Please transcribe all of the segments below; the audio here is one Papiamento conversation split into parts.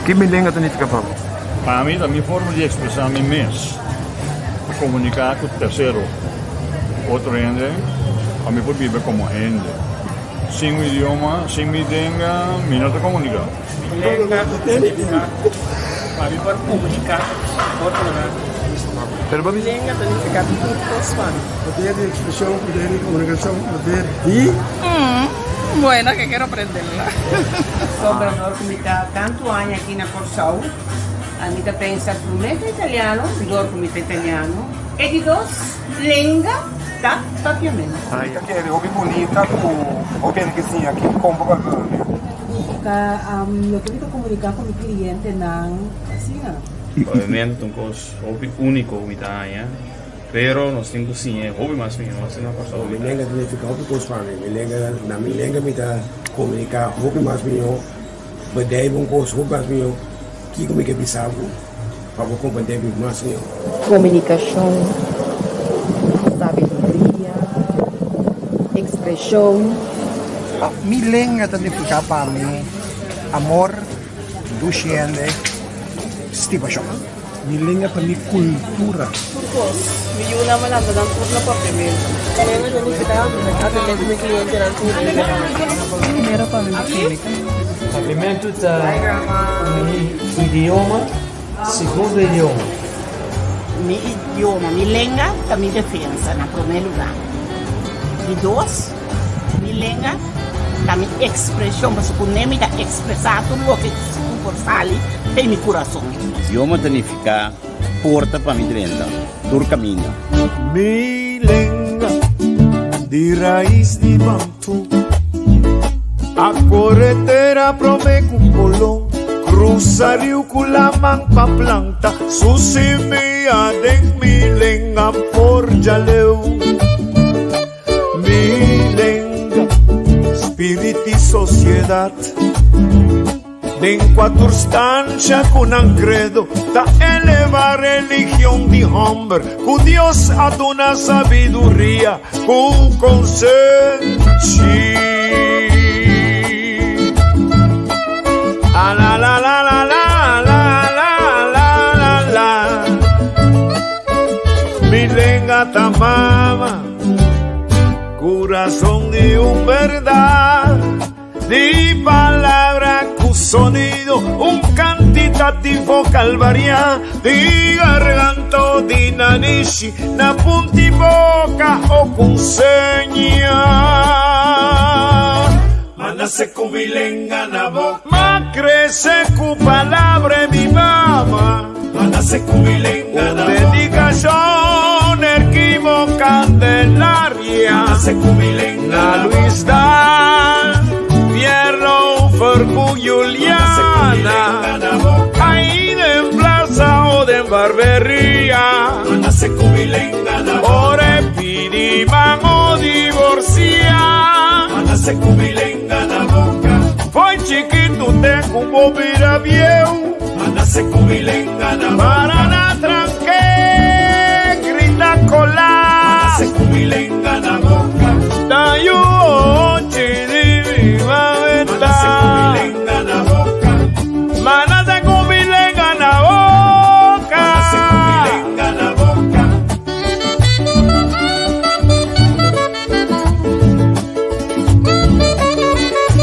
Ki mi lenga ta nifiká pa bo? Pa mi ta mi forma di ekspresá mi mes, pa komuniká ku tersero, otro hende, pa mi por biba komo hende. Sin un idioma, sin mi lenga, mi no ta komuniká. Mi lenga ta nifiká pa mi por komuniká ku otronan. Mi lenga ta nifiká tur kos pa mi. Poder di ekspreshon, poder di komunikashon, poder di. Bueno, ke kero aprenderla. Sobra dor ku mi ta tantu aña aki na Kòrsou, mi ta pensa promé ta italiano, dor ku mi ta italiano, e di dos lenga ta papiamentu. Mi ta kere hopi bunita ku hopi hende ke siña aki kon pa papia. Ta loke mi ta komuniká ku mi klientenan asina. Papiamentu ta un kos hopi úniko ku mi ta haña. Pero nos tin ku siña e hopi mas mihó asina Kòrsou. Mi lenga ta nifiká hopi kos pa mi. Mi lenga, na mi lenga mi ta komuniká hopi mas mihó, bedijf un kos hopi mas mihó, kiko mi ke bisa bo pa bo komprendé mi mas mihó. Komunikashon, sabiduria, ekspreshon. Mi lenga ta nifiká pa mi amor, dushi hende, stimashon. Mi lenga ta mi kultura. Tur kos. Mi yunan a lanta nan tur na papiamentu. Mi lenga ta nifiká atendé ku mi klientenan tur dia. Primero pa mi química. Papiamentu ta mi idioma, segundo idioma. Mi idioma, mi lenga ta mi defensa na promé lugá. Di dos, mi lenga ta mi ekspreshon, pasobra ku ne mi ta ekspresá tur loke ku por sali den mi kurason. Idioma ta nifiká porta pa mi drenta tur kaminda. Mi lenga di rais di Bantú A kore tera promé ku Kolon Krusa riu ku laman pa planta Su simia den mi lenga por djaleu Mi lenga, spirit di sosiedat. Den kua tur stansha ku nan kredo ta eleva religion di hòmber ku Dios a duna sabiduria ku konsenshi. A la la la la la la la la la la Mi lenga ta mama, kurason di un bèrdat. Di palabra ku sonido, un kantitativo kalvariá di garganta o di nanishi, na punti boka o ku seña. Ma nase ku mi lenga na boka. Ma krese ku palabra e mi mama. Ma nase ku mi lenga na boka. Un dedikashon Erquimo Candelaria. Ma nase ku mi lenga na boka. Na Luis Daal, Pierre Ofer ku Juliana. Ahí den plaza o den barberia. Ma nase ku mi lenga na boka. Ora e pidi man o divorcia. Ma nase ku mi lenga na boka. Foi chikitu te ku bo bira bieu. Manase ku mi lenga na boka. Para na tranke, grita kola. Manase ku mi lenga na boka. Ta yu ochi di mi mameta. Manase ku mi lenga na boka. Manase ku mi lenga na boka. Manase ku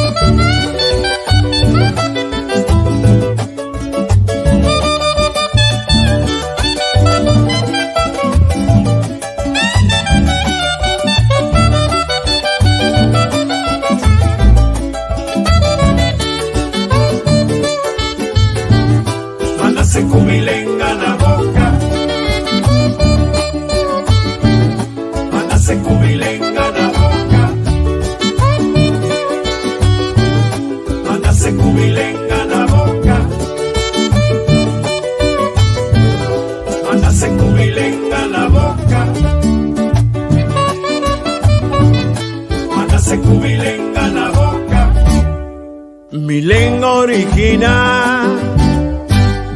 mi lenga na boka. Manase ku mi lenga na boka. Manase ku mi lenga na boka. Manase ku mi lenga na boka. Manase ku mi lenga na boka. Manase ku mi lenga na boka. Mi lenga original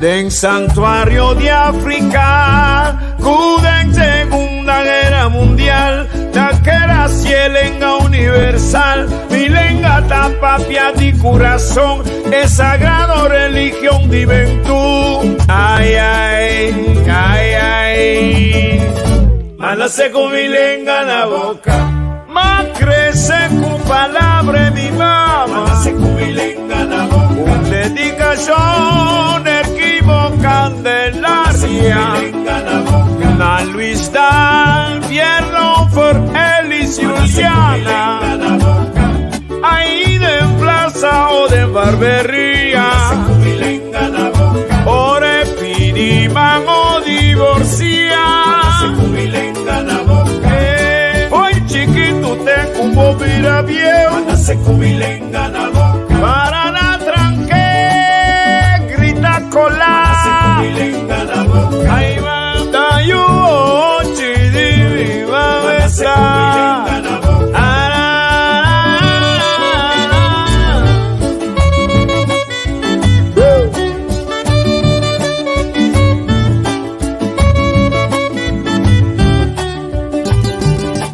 den santuario di Africa ku den Segunda Guera Mundial ta keda si e lenga universal. Mi lenga. ta papia di kurason, e sagrado religion di bentú. Ai ai, ai ai. M'a nase ku mi lenga na boka. M'a krese ku palabra e mi mama. M'a nase ku mi lenga na boka. Un dedikashon Erquimo Candelaria. Na Luis Daal, Pierno for Elis Juliana. Ahí den plaza o den barberia. Ora e pidi man o divorcia. Fo'i chikitu te ku bo bira bieu. Para na tranke grita kola. Ay manda yu ochi di mi mameta.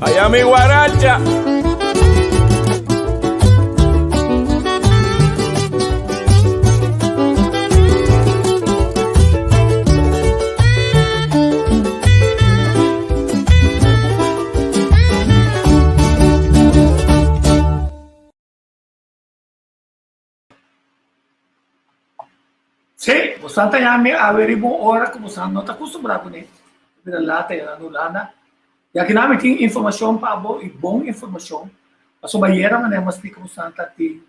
Allá mi guaracha. Sí, bosan ta yami awe riba un ora ku bosan no ta kustumbrá kuné. Bira lata ya na Hulanda. I akinan mi tin informashon pa bo i bon informashon. Pasobra ayera manera mi a splika bosan ta tin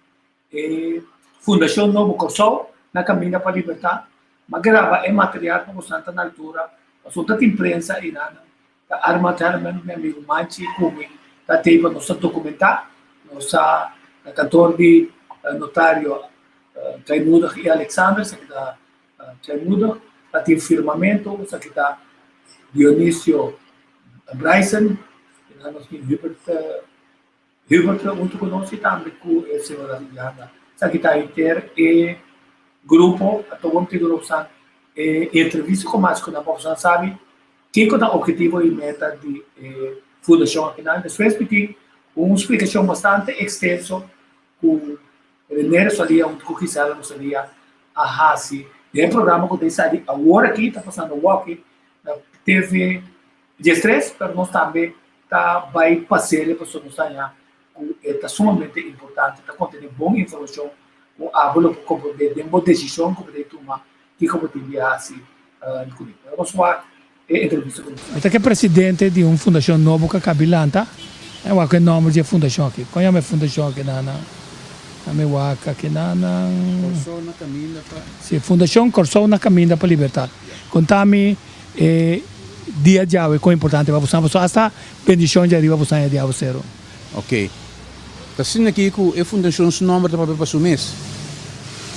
e Fundashon Nobo Kòrsou na Kaminda pa Libertat. Mi a graba e material pa bosan ta na altura. Pasobra ta tin prensa i nan ta Armand Herman, mi amigu Manchi ku mi ta tei pa nos ta dokumentá. Nos ta na kantor di notario Kleinmoedig i Alexander, esaki ta Kleinmoedig, ta tin firmamentu, esaki ta Dionisio Bryson, i nan nos tin Hubert Hubert huntu ku nos i tambe ku e señora Liliana. Esaki ta henter e grupo, a toba un tiki Robsan e entrevista ku mas ku nan pa boso sabi kiko ta objetivo i meta di e fundashon akinan. Despues mi tin un splikashon bastante ekstenso ku René Rosalia huntu ku Gisela Rosalia a hasi den e programa ku ta sali awor aki, ta pasando awor aki na TV 13, pero nos tambe ta bai pas'el pasobra nos ta haña ku e ta sumamente importante, ta kontené bon informashon ku abo lo por komprondé den bo desishon ku bo ta tuma kiko bo tin di hasi kuné. Pero nos wak e entrevista ku nos. Mi ta ke presidente di un fundashon nobo ku a kabi lanta. Mi wak ku e nòmber di e fundashon aki. Kon yama e fundashon aki nan? Mi wak aki nan. Kòrsou na kaminda pa. Si, Fundashon Kòrsou na kaminda pa Libertat. Konta mi e dia djawe kon importante pa boso. Boso hasta bendishon djariba boso haña di awaseru. Ok. Ta asina aki ku e fundashon su nòmber ta papia pa su mes.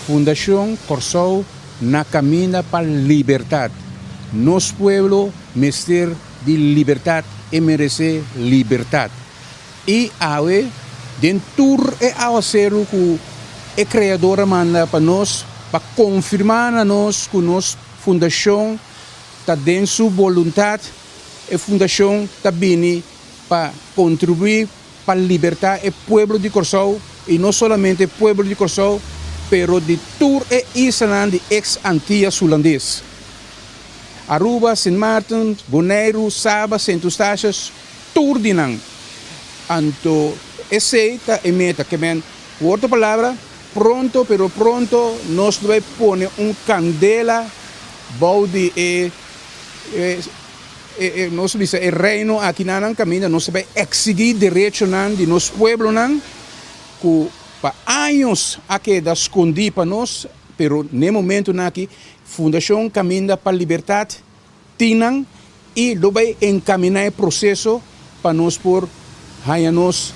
Fundashon Kòrsou na kaminda pa libertat. Nos pueblo mester di libertat, e meresé libertat. I awe, den tur e awaseru ku e Kreador a manda pa nos, pa konfirmá na nos ku nos fundashon ta den su boluntat, e fundashon ta bini pa kontribuí pa libertá e pueblo di Kòrsou, i no solamente e pueblo di Kòrsou, pero di tur e islanan di eks Antias Hulandes, Aruba, Sint Maarten, Boneiru, Saba, Sint Eustatius, tur di nan. Anto esei ta e meta, ke men, ku otro palabra, pronto pero pronto nos lo bai pone un kandela bou di e E nos bisa e reino aki na nan kaminda nos ta bai eksigí derechonan di nos pueblonan ku pa años a keda skondí pa nos, pero n'e momentunan aki Fundashon Kaminda pa Libertat tin nan i lo bai enkaminá e proseso pa nos por haña nos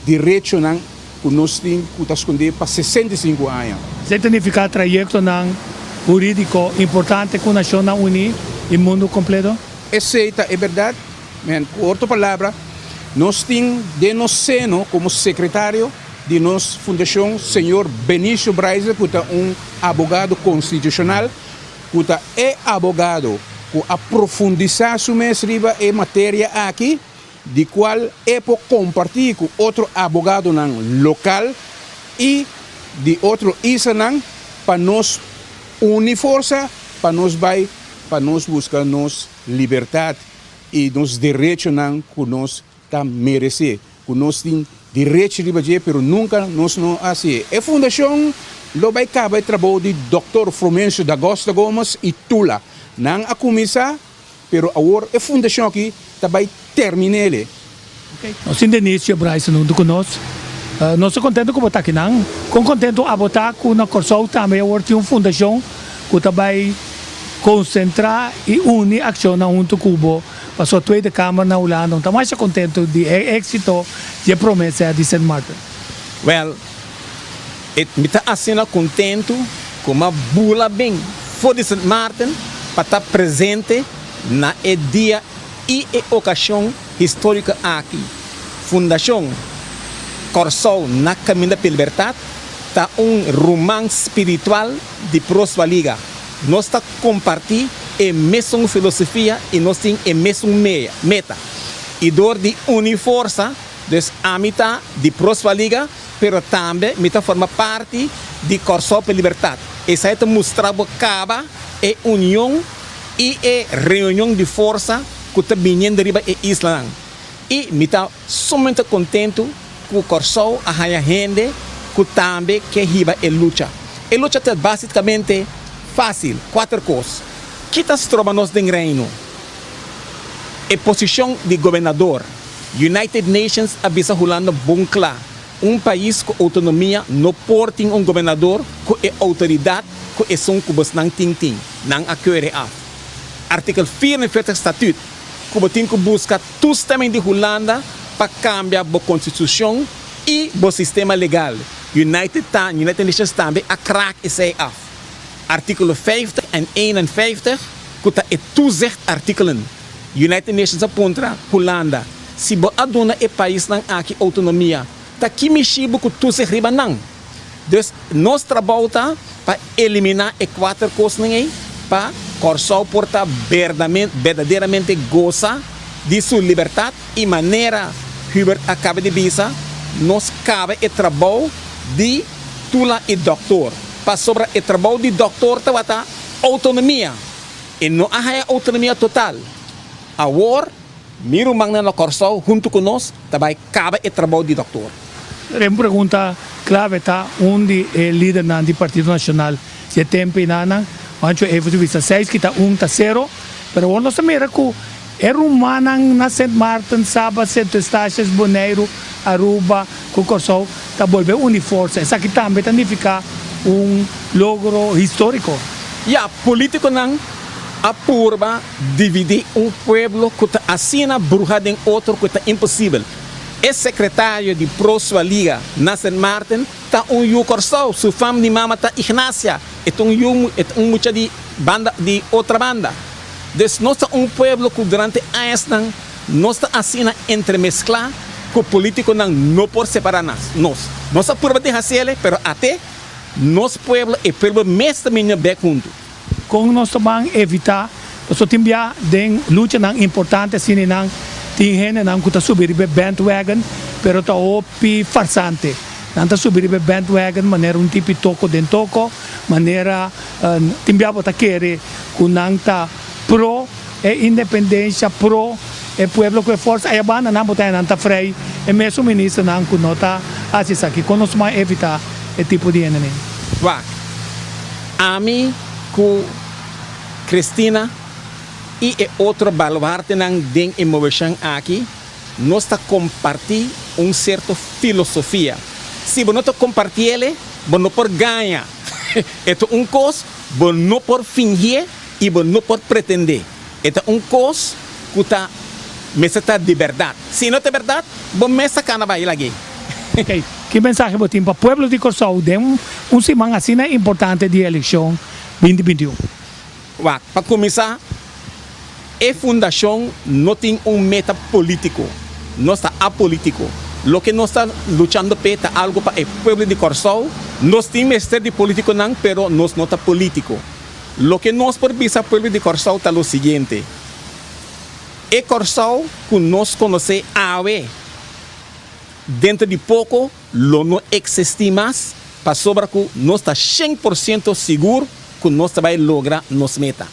derechonan ku nos tin ku ta skondí pa 65 aña. Esei ta nifiká trayektonan hurídiko importante ku Nashonnan Uní i mundu kompleto? Esei ta e bèrdat. Men, ku otro palabra, nos tin den nos seno komo sekretario di nos fundashon señor Benicio Breiser ku ta un abogado konstitushonal, ku ta e abogado ku a profundisá su mes riba e materia aki, di kual e por kompartí ku otro abogadonan lokal. i di otro islanan pa nos uni forsa pa nos bai pa nos buska nos libertat i nos derechonan ku nos ta meresé, ku nos tin derecho riba dje pero nunka nos no a hasié. E fundashon lo bai kaba e trabou di Dòktor Frumencio da Gosta Gomes i Tula. Nan a kuminsá pero awor e fundashon aki ta bai termin'ele. Nos tin Denicio Bryson huntu ku nos. Nos ta kontentu ku bo ta akinan. Kon kontentu abo ta ku na Kòrsou tambe awor tin un fundashon ku ta bai konsentrá i uni akshonnan huntu ku bo Pasobra Tweede Kamer na Hulanda no ta masha kontentu di e éksito di e promé sèt di Sint Maarten. Wèl, e mi ta asina kontentu ku m'a bula bin for di Sint Maarten pa ta presente na e dia i e okashon históriko aki. Fundashon Kòrsou na Kaminda pa e Libertat ta un ruman spiritual di Prospa Liga. Nos ta kompartí e mesun filosofia i nos tin e mesun meta. I dor di uni forsa, dus ami ta di Prospa Liga, pero tambe mi ta forma parti di Kòrsou pa Libertat. Esei ta mustra bo kaba e union i e reunion di forsa ku ta biniendo riba e islanan. I mi ta sumamente kontentu ku Kòrsou a haña hende ku tambe ke hiba e lucha. E lucha ta básikamente fásil, kuater kos. Ki ta stroba nos den Reino? E posishon di gobernador. United Nations a bisa Hulanda bon kla, un pais ku outonomia no por tin un gobernador ku e outoridat ku esun ku bosnan tin tin. Nan a keure af. Artikel 44 Statut ku bo tin ku buska toestemming di Hulanda pa kambia bo konstitushon i bo sistema legal. United ta United Nations tambe a kraak esei af. Artíkulo 50 en 51 ku ta e toezichtartikelen. United Nations a puntra Hulanda, si bo a duna e paisnan aki outonomia, ta ki mishi bo ku toezicht riba nan? Dus nos trabou ta pa eliminá e kuater kosnan ei pa Kòrsou por ta berdaderamente gosa di su libertat i manera Hubert a kaba di bisa nos kaba e trabou di Tula i dòktor pasobra e trabou di dòktor tabata outonomia e no a haña outonomia total awor Mi rumannan na Kòrsou huntu ku nos ta bai kaba e trabou di dòktor. Un pregunta klave ta un di e lidernan di Partido Nashonal si e tempu enanan, Juancho Evers bisa seis kita un ta sero, pero awor nos ta mira ku e rumannan na Sint Maarten, Saba, Sint Eustatius, Boneiru, Aruba ku Kòrsou ta bolbe uni forsa. Esaki tambe ta nifiká un logro históriko. Ya, polítikonan a purba dividí un pueblo ku ta asina bruha den otro ku ta imposibel. E sekretario di Prosua Liga na Sint Maarten ta un yu Kòrsou, su fam di mama ta Ignacia, e ta un yu e ta un mucha di banda di otra banda. Dus nos ta un pueblo ku durante añasnan nos ta asina entremesklá ku polítikonan no por separá nas nos. Nos a purba di hasiel pero ate nos pueblo e pueblo mes ta bini bèk huntu. Kon nos ta ban evitá pasobra tin bia den luchanan importante asina nan tin hendenan ku ta subi riba e bandwagon pero ta hopi farsante. Nan ta subi riba e bandwagon manera un tipi toko den toko, manera tin bia bo ta kere ku nan ta pro e independensia, pro e pueblo ku e forsa. Aya banda nan bo ta haña nan ta frei e mesun ministernan ku no ta hasi esaki. Kon nos ban evitá e tipo di hendenan? Wak, Ami ku Christina i e otro baluartenan den e moveshon aki, nos ta kompartí un sierto filosofia. Si bo no ta kompartí el, bo no por gaña. E ta un kos bo no por fingié i bo no por pretendé. E ta un kos ku ta mester ta di bèrdat. Si no ta bèrdat, bo mes ta kana bai lag'é. Oke, ki mensahe bo tin pa pueblo di Kòrsou den un siman asina importante di elekshon 2021? Wak, pa kuminsá, e fundashon no tin un meta polítiko. Nos ta apolítiko. Loke nos ta luchando p'e ta algu pa e pueblo di Kòrsou. Nos tin mester di polítikonan, pero nos no ta polítiko. Loke nos por bisa pueblo di Kòrsou ta lo siguiente, E Kòrsou ku nos konosé awe. denter di poko lo no eksistí mas pasobra ku nos ta 100% sigur ku nos ta bai logra nos meta.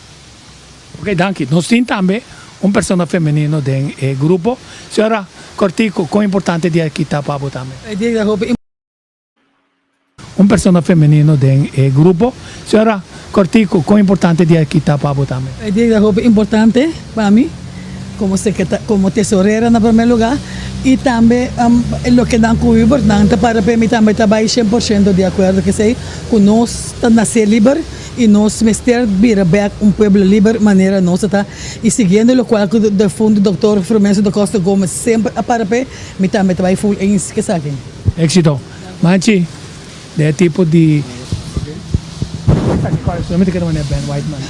Ok, danki. Nos tin tambe un persona femenino den e grupo. Señora Cortico, kon importante e dia aki ta pa bo tambe? E dia ta hopi. Un persona femenino den e grupo. Señora Cortico, kon importante e dia aki ta pa bo tambe? E dia ta hopi importante pa mi como secreta como tesorera na primer lugar y tambe loke nan cu Hubert nan ta para pe mi tambe ta bay 100% di acuerdo kesey cu nos ta nace liber y nos mester bira bek un pueblo liber manera nos ta ta y siguiendo locual cu defunto Doctor Frumencio da Costa Gomez semper a para pe mi tambe ta bay full eens kesaki. Éxito. Manchi, den e tipo di. Mi ta kere manera Ben Whiteman.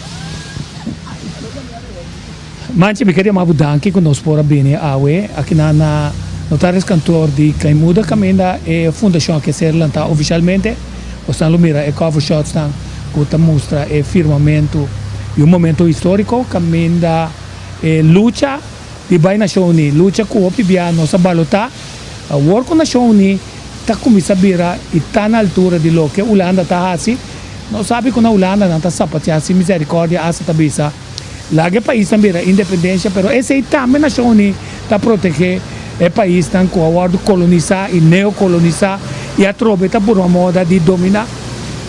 Manchi, mi kere yama bo danki ku nos por a bini awe akinan na Notariskantoor di Kaimuda kaminda e fundashon a ke ser lantá ofishalmente. Bosnan lo mira e cover shotsnan ku ta mustra e firmamentu di un momento históriko kaminda e lucha di bai Nashon Uní, lucha ku hopi bia nos a balotá. Awor ku Nashon Uní ta kuminsá bira i ta na altura di loke Hulanda ta hasi, nos sabi ku na Hulanda nan ta sapateá sin miserikòrdia, asta ta bisa, Laga e paisnan bira independensha, pero esei tambe Nashon Uní ta protegé e paisnan ku a wòrdu kolonisá i neokolonisá i atrobe ta purba moda di dominá.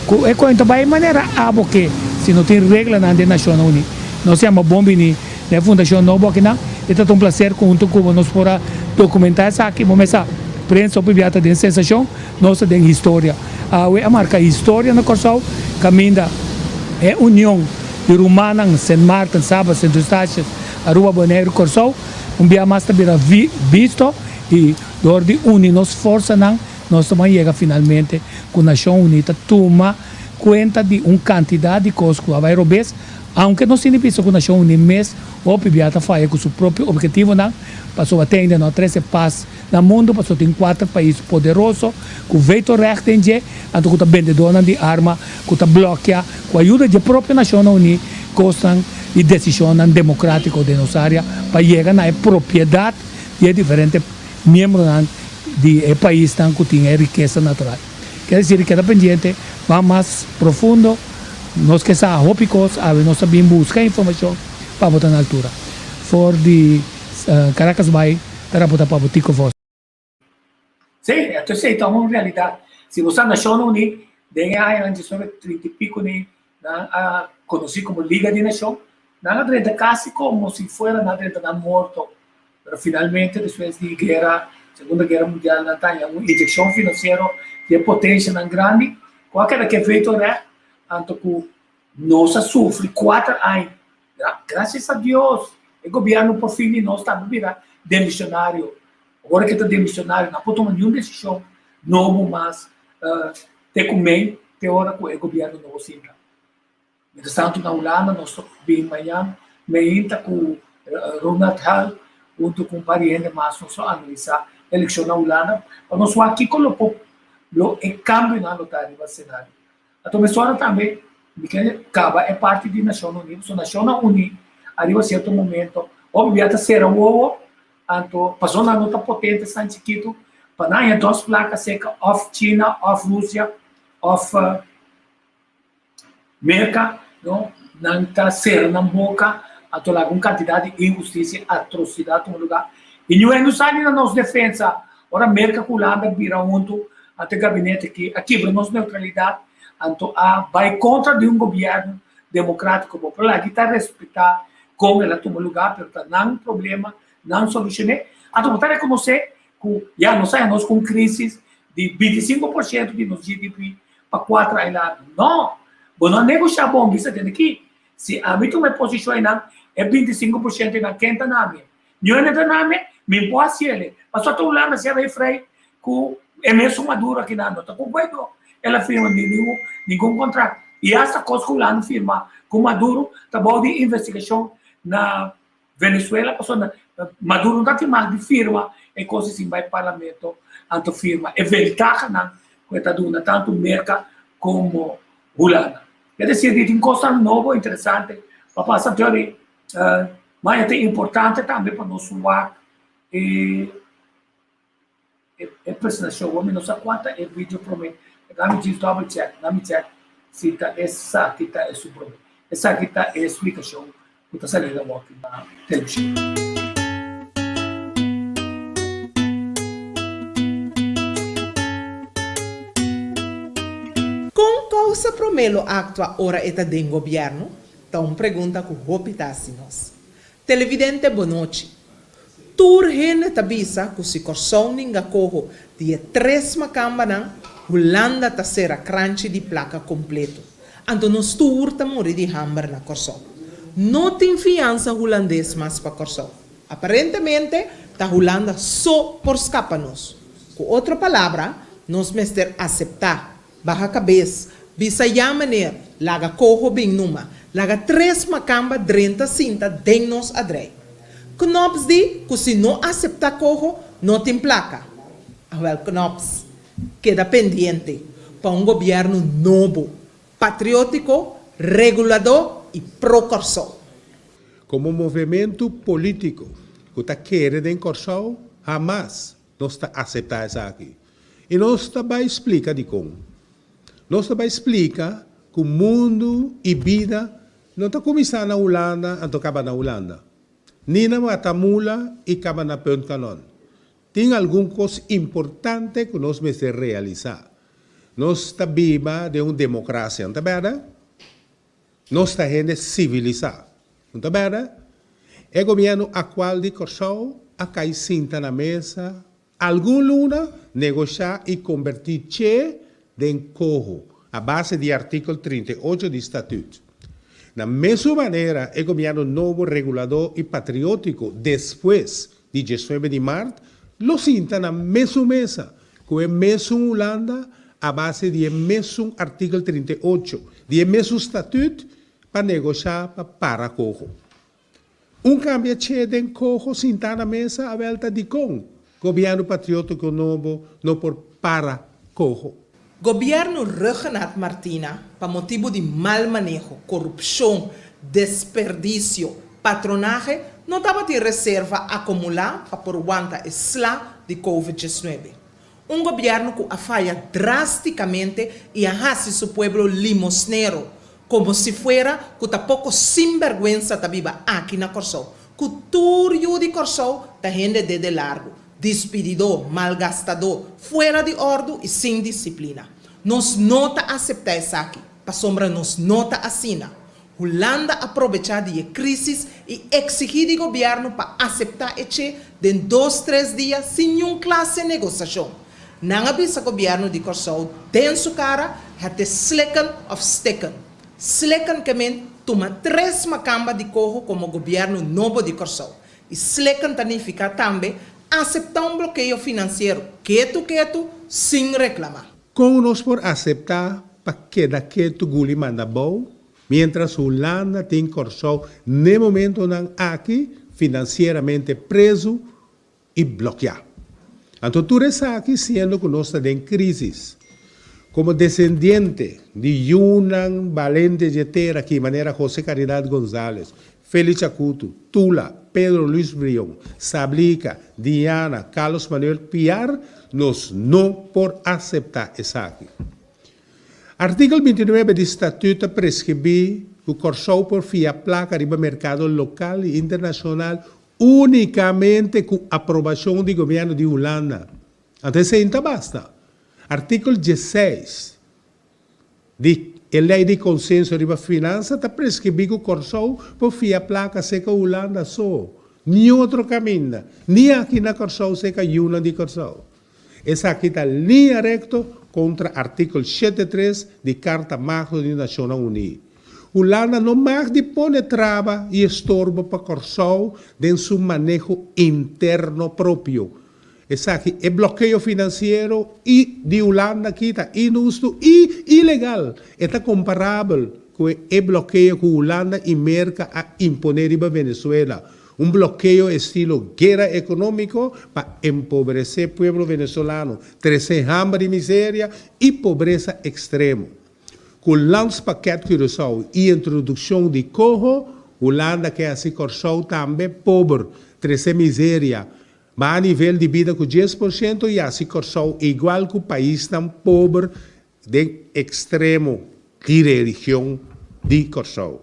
Ku e kuenta bai manera abo ke si no tin reglanan den Nashonnan Uní. Nos yama bon bini Na e fundashon nobo akinan, e ta ta un plaser ku huntu ku bo nos por a dokumentá esaki. Bo mester sa, prensa hopi bia ta den sensashon, nos ta den historia. Awe a marka historia na Kòrsou kaminda e union di rumannan Sint Maarten, Saba, Sint Eustatius, Aruba, Boneiru, Kòrsou un bia mas ta bira bisto i dor di uni nos forsanan nos ta ban yega finalmente ku Nashon Uní ta tuma kuenta di un kantidat di kos ku a bai robes. Aunke nos tin di bisa ku Nashon Uní mes hopi bia ta faya ku su propio obhetivonan, pasobra te ainda no a trese pas na mundu, pasobra tin kuater pais poderoso ku vetorecht den dje, anto ku ta bendedornan di arma ku ta blòkia ku ayuda dje propio Nashonnan Uní kosnan i desishonnan demokratiko den nos área pa yega na e propiedat di e diferente miembronan di e paisnan ku tin e rikesa natural. Kier desir keda pendiente, ban mas profundo, nos ke sa hopi kos, awe nos ta bin buska informashon pa bo ta na altura. For di Caracas bai ta raporta pa bo Tico Vos. Sí, eto esei ta un realidat. Si bo sa Nashonnan Uní den e añanan diesnuebe trinta i piko ni nan a konosí komo Liga di Nashon, nan a drenta kasi komo si fuera nan a drenta nan morto. Pero finalmente despues di guera, Segunda Guera Mundial nan ta haña un inyeccion financiero di e potencianan grandi cu a keda ke veto recht, anto cu nos a sufri cuater aña. Gracias a Dios e gobierno por fin di nos tambe bira demisionario. Ora ke ta demisionario nan por tuma niun decision nobo mas te cu mei te ora cu e gobierno nobo sinta. Mientrastantu na Hulanda nos ta bin mañan meinta ku Ronald Hal huntu ku un par di hende mas nos lo analisá elekshon na Hulanda pa nos wak kiko lo por lo e kambionan lo ta riba senario. Anto mesora tambe mi ke kaba e parti di Nashonnan Uní pasobra Nashonnan Uní ariba sierto momento hopi bia ta sera wowo anto pasobra nan no ta potente esnan chikitu pa nan haña dos plaka seka òf China òf Rusia òf Merka, no, nan ta sera nan boka, anto laga un kantidat di inhustisia, atrosidat tuma lugá. I niun hende no sali na nos defensa. Ora Merka ku Hulanda bira huntu, anto e gabinete aki a kibra nos neutralidat, anto a bai kontra di un gobièrnu demokratiko. Bo por laga i ta respetá kon el a tuma lugá, pero ta nan problema, nan solushoné. Anto bo ta rekonosé ku ya nos a haña nos ku un krisis di 25% di nos GDP pa kuater aña largu. No! Bo no a negoshá bon, bisa tende ki. Si ami tuma e posishon einan, e 25% einan ken ta na mi? Niun hende ta na mi, mi por hasi el. Pasobra ta Hulanda si a bay frei ku e mesun Maduro akinan, no ta ku Guaidó el a firma ningun kontrakt. I asta kos ku Hulanda firma ku Maduro ta bou di investigashon na Venezuela pasobra Maduro no ta tin mag di firma e cos sin bay parlamento anto firma e ventahanan cu e ta duna tanto Merca como Hulanda. Es decir di tin cosnan nobo interesante pa pasa anto ma e ta importante tambe pa nos wak e. E presentashon wou mi no sa kua ta e video promé. Laga mi djis double check, laga mi check si ta esaki ta esun promé. Esaki ta e splikashon ku ta sali na wòki na televishon. Kon Kousa Promé lo aktua ora e ta den gobièrnu? Ta un pregunta ku hopi ta hasi nos. Televidente bonochi. Tur hende ta bisa ku si Kòrsou ninga koho di e tres makambanan, Hulanda ta sera kranchi di plaka kompleto. Anto nos tur ta muri di hamber na Kòrsou. No tin fiansa hulandes mas pa Kòrsou. Aparentemente ta Hulanda so por skapa nos. Ku otro palabra, nos mester aseptá Baha kabes, bisa ya meneer, laga koho bin numa, laga tres makamba drenta sinta den nos adrei. Knops di ku si no aseptá koho, no tin plaka. Awel Knops, keda pendiente pa un gobièrnu nobo, patriótiko, reguladó i pro Kòrsou. Komo movementu polítiko ku ta kere den Kòrsou, hamas Nos ta aseptá esaki. I nos ta bai splika dikon. Nos ta bai splika ku mundu i bida no ta kuminsá na Hulanda anto kaba na Hulanda. Ni na Watamula i kaba na Punt Canon. Tin algun kos importante ku nos mester realisá. Nos ta biba den un demokrasia, no ta bèrda? Nos ta hende sivilisá. No ta bèrda? E gobièrnu aktual di Kòrsou a kai sinta na mesa algun luna, negoshá i kombertí Che den koho a base di artíkel 38 di Statüt. Na mesun manera e gobièrnu nobo reguladó i patriótiko despues di diesnuebe di mart lo sinta na mesun mesa ku e mesun Hulanda a base di e mesun artíkel 38 di e mesun Statüt pa negoshá pa para koho. Un kambia che den koho sintá na mesa awel ta dikon gobièrnu patriótiko nobo no por para koho. Gobièrnu Rhuggenaath Martina pa motibu di mal maneho, korupshon, desperdisio, patronahe no tabatin reserva akomulá pa por wanta e sla di Covid 19. Un gobièrnu ku a faya drástikamente i a hasi su pueblo limosnero, komo si fuera ku ta poko sinbèrgwensa ta biba aki na Kòrsou, ku tur yu di Kòrsou ta hende dede largu, dispididó, malgastadó, fuera di òrdu i sin disiplina. Nos no ta aseptá esaki, pasobra nos no ta asina. Hulanda a probechá di e krísis i eksigí di gobièrnu pa aseptá e che den dos tres dia sin niun klase negosashon. Nan a bisa gobièrnu di Kòrsou den su kara, het is slikken of stikken. Slikken ke men tuma tres makamba di koho komo gobièrnu nobo di Kòrsou. I slikken ta nifiká tambe aseptá un blokeo finansiero ketu ketu sin reklamá. Kon nos por aseptá pa keda ketu guli manda bou, miéntras Hulanda tin Kòrsou n'e momentonan aki finansieramente prezu i blokiá? Anto tur esaki siendo ku nos ta den krísis. Komo desendiente di yunan balente dje tera aki manera José Caridad Gonzalez, Feli Chakutu, Tula, Pedro Luis Brion, Sablika, Diana, Carlos Manuel Piar, nos no por aseptá esaki. Artíkel 29 di Statüt ta preskribí ku Kòrsou por fia plaka riba merkado lokal i internashonal únikamente ku aprobashon di gobièrnu di Hulanda. Anto esei no ta basta. Artíkel 16 Di e lei di konsenso riba finansa ta preskribí ku Kòrsou por fia plaka seka Hulanda so, niun otro kaminda, ni aki na Kòrsou seka yunan di Kòrsou. Esaki ta liña rekto kontra artíkel shete tres di Karta Magno di Nashonnan Uní. Hulanda no mag di pone traba i estorbo pa Kòrsou den su maneho interno propio, Esaki, e blokeo finansiero i di Hulanda aki ta inhustu i ilegal. E ta komparabel ku e blokeo ku Hulanda i Merka a imponé riba Venezuela, un blokeo estilo guera ekonómiko pa empobresé pueblo venezolano, trese hamber i miseria i pobresa ekstremo. Ku Landspakket Curaçao i introdukshon di koho, Hulanda ke hasi Kòrsou tambe pober, trese miseria. Baha nivel di bida ku 10% i hasi Kòrsou igual ku paisnan pober den ekstremo di region di Kòrsou.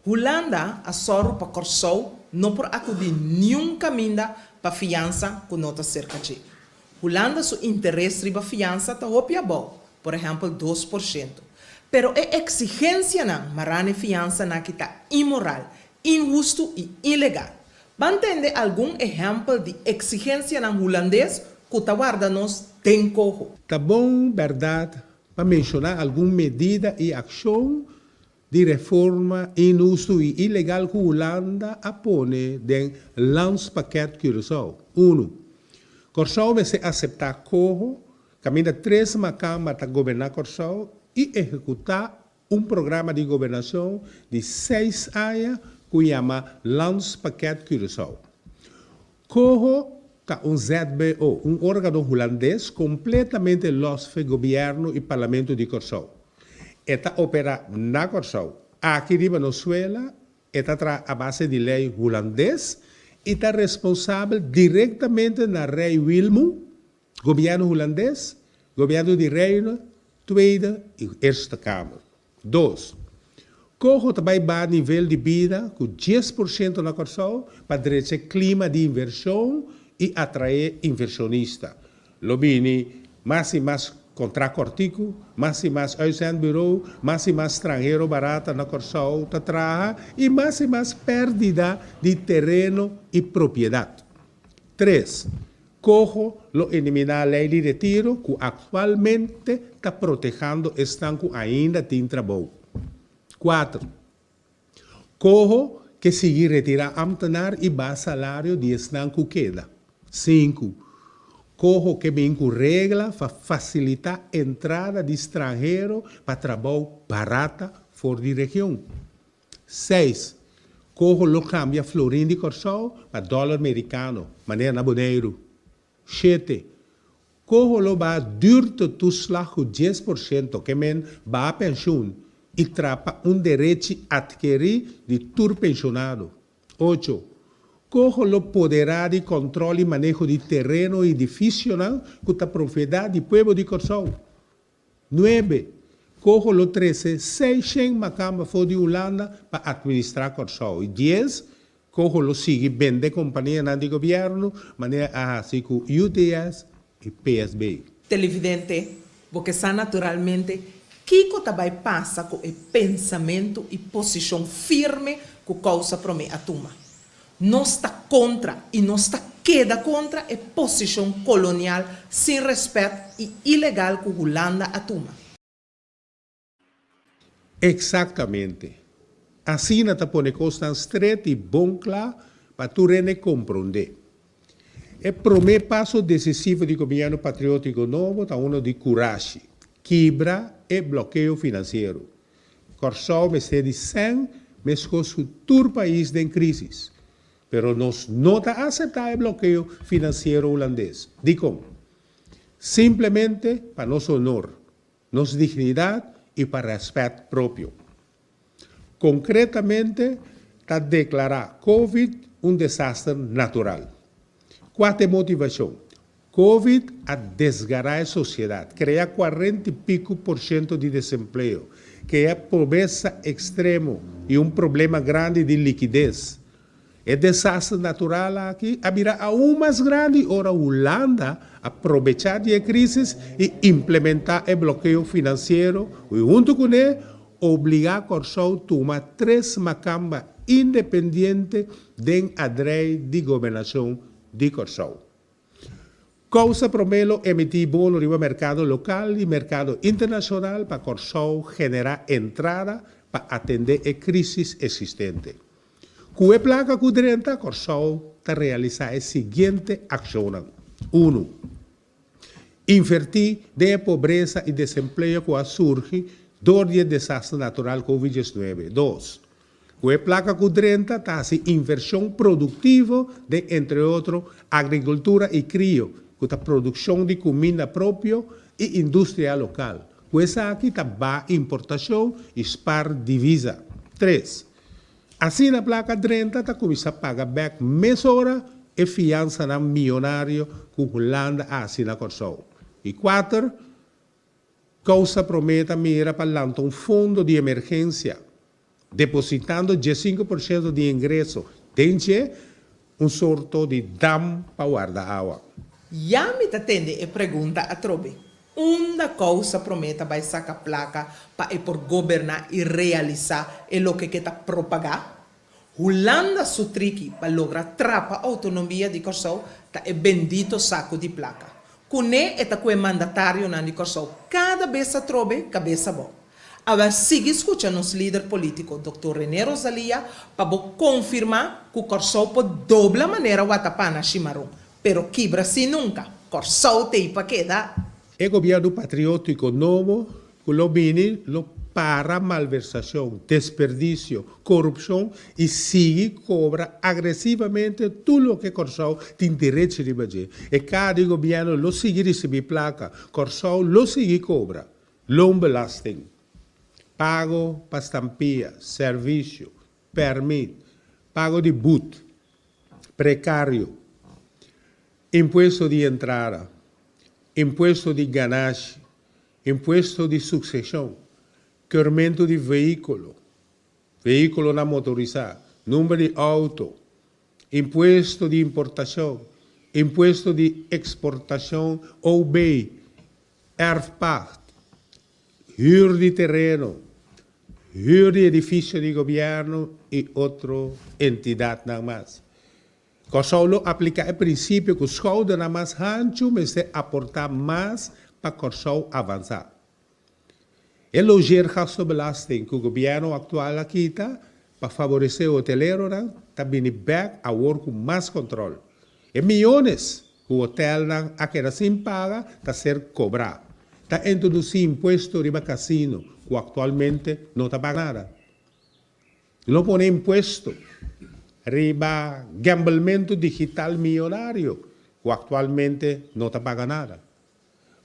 Hulanda a sòru pa Kòrsou no por akudí niun kaminda pa fiansa ku no ta serka dje. Hulanda su interes riba fiansa ta hopi abou, por ehèmpel 2%. Pero e eksigensianan mará n'e fiansanan aki ta inmoral, inhustu i ilegal. Ban tende algun ehèmpel di eksigensianan hulandes ku ta warda nos den koho. Ta bon bèrdat pa menshoná algun medida i akshon di reforma inhustu i ilegal ku Hulanda a pone den Landspakket Curaçao. Unu. Kòrsou mester aseptá koho kaminda tres makamba ta goberná Kòrsou i ehekutá un programa di gobernashon di seis aña ku yama Landspakket Curaçao. Koho ta un ZBO, un órgano hulandes kompletamente lòs fe gobièrnu i parlamento di Kòrsou. E ta operá na Kòrsou. Aki riba nos suela e ta traha a base di lei hulandes i ta responsabel direktamente na Rei Wilmu, gobièrnu hulandes, gobièrnu di Reino, Tweede i Eerste Kamer. Dos, Koho ta bai baha nivel di bida ku 10% na Kòrsou pa drecha e klima di invershon i atraé invershonista. Lo bini mas i mas kontrakt kòrtiku, mas i mas uitzendbureau, mas i mas stranhero barata na Kòrsou ta traha i mas i mas pèrdida di tereno i propiedat. Tres, Coho lo eliminá lei di retiro ku aktualmente ta protehando esnan ku ainda tin trabou. Kuater, Coho ke sigui retirá ámtenar i baha salario di esnan ku keda. Sinku, Coho ke bin ku regla pa fasilitá entrada di stranhero pa trabou barata for di region. Seis, Coho lo cambia florin di Corsou pa dollar mericano, manera na Boneiru. Shete, Coho lo baha duurtetoeslag cu 10%, ke men baha pensioen y trapa un derechi adkeri di tur pensionado. Ocho, Coho lo podera di control y maneho di tereno y edificionan cu ta propiedad di pueblo di Corsou. Nuebe, Coho lo trese seishen makamba for di Hulanda pa atministrá Kòrsou. I dies, Coho lo sigui bende kompanianan di gobièrnu manera a hasi ku UTS i PSB. Televidente, bo ke sa naturalmente kiko ta bai pasa ku e pensamentu i posishon firme ku Kousa Promé a tuma. Nos ta kontra i nos ta keda kontra e posishon kolonial sin rèspèt i ilegal ku Hulanda a tuma. Eksaktamente. Asina ta pone kosnan stret i bon kla pa tur hende komprondé. E promé paso desisivo di gobièrnu patriótiko nobo ta uno di kurashi, kibra e blokeo finansiero. Kòrsou mester di sèn meskos ku tur pais den krísis. Pero nos no ta aseptá e blokeo finansiero hulandes. Dikon? Simplemente pa nos honor, nos dignidat i pa rèspèt propio. Konkretamente ta deklará Covid un desaster natural. Kua ta e motivashon? Covid a desgará e sosiedat, krea kuarenta i piku por shento di desempleo, krea pobresa ekstremo i un problema grandi di likides. E desaster natural aki a bira aun mas grandi ora Hulanda a probechá di e krísis i implementá e blokeo finansiero i huntu kuné obligá Kòrsou tuma tres makamba independiente den adrei di gobernashon di Kòrsou. Kousa Promé lo emití bono riba merkado lokal i merkado internashonal pa Kòrsou generá entrada pa atendé e krísis eksistente. Ku e plaka ku drenta, Kòrsou ta realisá e siguiente akshonnan, Unu. Invertí den e pobresa i desempleo ku a surgi dor di e desaster natural Covid 19. Dos. Ku e plaka ku drenta ta hasi invershon produktivo den entre otro agrikultura i krio, ku ta produkshon di kuminda propio i industria lokal. Ku esaki ta baha importashon i spar divisa. Tres. Asina plaka drenta ta kuminsá paga bèk mesora. e fiansanan mionario ku Hulanda a hasi na Kòrsou. I kuater, Kousa Promé ta mira pa lanta un fondo di emergensia, depositando 15% di ingreso den dje, un sorto di dam pa warda awa. Ya mi ta tende e pregunta atrobe, unda Kousa Promé ta bai saka plaka pa e por goberná i realisá e loke ke ta propagá? Hulanda su triki pa logra trapa outonomia di Kòrsou ta e bendito saku di plaka. Kuné e ta ku e mandatarionan di Kòrsou kada bes atrobe kabes abou. Awèl sigui skucha nos lider polítiko Dòktor René Rosalia pa bo konfirmá ku Kòrsou por dobla manera watapana shimaron, pero kibra sí nunka. Kòrsou t'ei pa keda! E gobièrnu patriótiko nobo ku lo bini lo para malversashon, desperdisio, korupshon i sigui kobra agresivamente tur loke Kòrsou tin derechi riba dje. E kaha di gobièrnu lo sigui risibí plaka, Kòrsou lo sigui kobra loonbelasting, pago pa stampia, servisio, pèrmit, pago di but, prekario, impuesto di entrada, impuesto di ganashi, impuesto di sukseshon, keurmentu di vehíkulo, vehíkulonan motorisá, number di outo, impuesto di importashon, impuesto di eksportashon OB, erfpacht, hür di tereno, hür di edifisio di gobièrnu i otro entidatnan mas. Kòrsou lo apliká e prinsipio ku skoudernan mas hanchu mester aportá mas pa Kòrsou avansá. E logeergastenbelasting ku gobièrnu aktual a kita pa faboresé hoteleronan ta bini bèk awor ku mas kòntròl. E miónes ku hotèlnan a keda sin paga ta ser kobrá. Ta introdusí impuesto riba kasino ku aktualmente no ta paga nada. Lo pone impuesto riba gamblementu digital miyonario ku aktualmente no ta paga nada.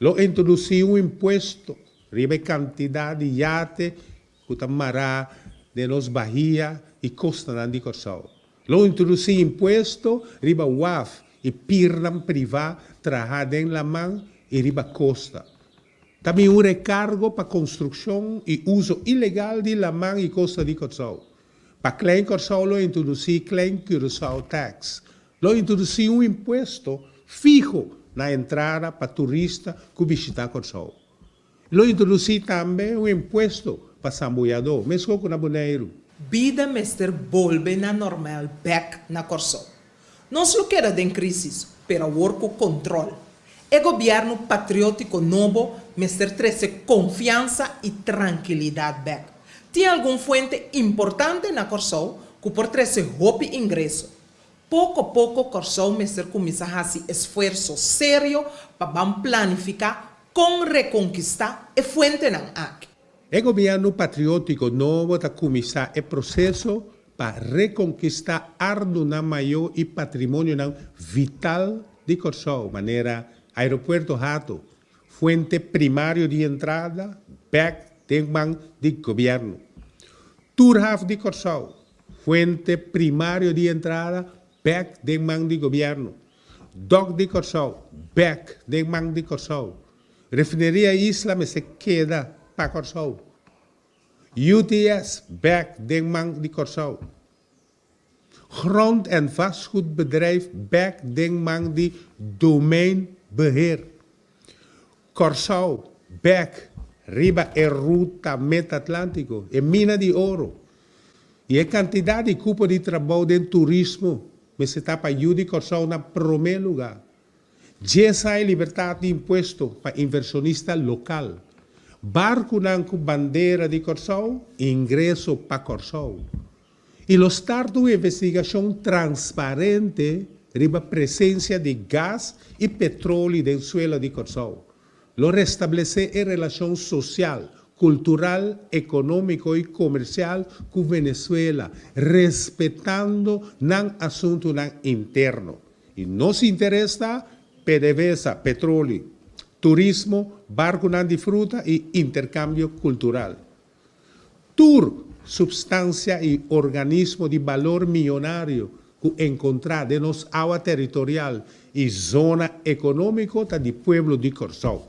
Lo introdusí un impuesto riba e kantidat di yate ku ta mará den nos bahia i kostanan di Kòrsou. Lo introdusí impuesto riba waf i pirnan privá trahá den laman i riba kosta. Ta bin un rekargo pa konstrukshon i uso ilegal di laman i kosta di Kòrsou. Pa Klein Kòrsou lo introdusí Klein Curaçao Tax. Lo introdusí un impuesto fiho na entrada pa turista ku bishitá Kòrsou. Lo introdusí tambe un impuesto pa sambuyadó, meskos ku na Boneiru. Bida mester bolbe na normal bèk na Kòrsou. Nos lo keda den krísis, pero awor ku kontròl. E gobièrnu patriótiko nobo mester trese konfiansa i trankilidat bèk. Tin algun fuente importante na Kòrsou ku por trese hopi ingreso. Poko poko Kòrsou mester kuminsá hasi esfuerso serio pa ban planifiká kon rekonkistá e fuentenan aki. E gobièrnu patriótiko nobo ta kuminsá e proseso pa rekonkistá ardunan mayó i patrimonionan vital di Kòrsou, manera Aeropuerto Hato, fuente primario di entrada bèk den man di gobièrnu, Tur haf di Kòrsou, fuente primario di entrada bèk den man di gobièrnu, Dòk di Kòrsou, bèk den man di Kòrsou, Refineria Isla mester keda pa Kòrsou. UTS bèk den man di Kòrsou. Grond en vastgoedbedrijf bèk den man di Domeinbeheer. Kòrsou bèk riba e ruta Mid-Atlántiko, e mina di oro. I e kantidat di kupo di trabou den turismo mester ta pa yu di Kòrsou na promé lugá. Djesa e libertat di impuesto pa invershonista lokal. Barkunan ku bandera di Kòrsou, ingreso pa Kòrsou. I lo start un investigashon transparente riba presensia di gas i petroli den suela di Kòrsou. Lo restablesé e relashon sosial, kultural, ekonómiko i komersial ku Venezuela, respetando nan asuntunan interno. I nos interes ta PDVSA, petroli, turismo, barkunan di fruta i interkambio kultural. Tur supstansia i organismo di balor miyonario. ku enkontrá den nos awa teritorial i zona ekonómiko ta di pueblo di Kòrsou.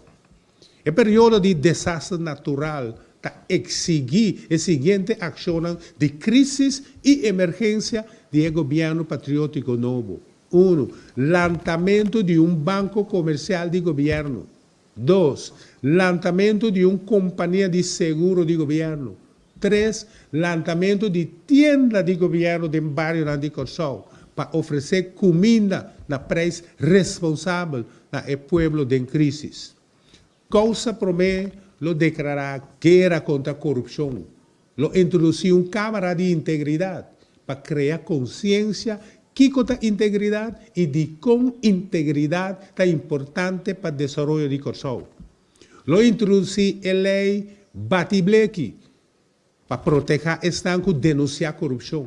E periodo di desaster natural ta eksigí e siguiente akshonnan di krísis i emergensia di e gobièrnu patriótiko nobo, Unu, lantamentu di un banko komersial di gobièrnu. Dos, lantamentu di un kompania di seguro di gobièrnu. Tres, lantamentu di tienda di gobièrnu den barionan di Kòrsou pa ofresé kuminda na preis responsabel na e pueblo den krísis. Kousa Promé lo deklará guera kontra korupshon, lo introdusí un kámara di integridat pa krea konsiensia kiko ta integridat i dikon integridat ta importante pa desaroyo di Kòrsou. Lo introdusí e lei Bati Bleki pa protehá esnan ku denunsiá korupshon.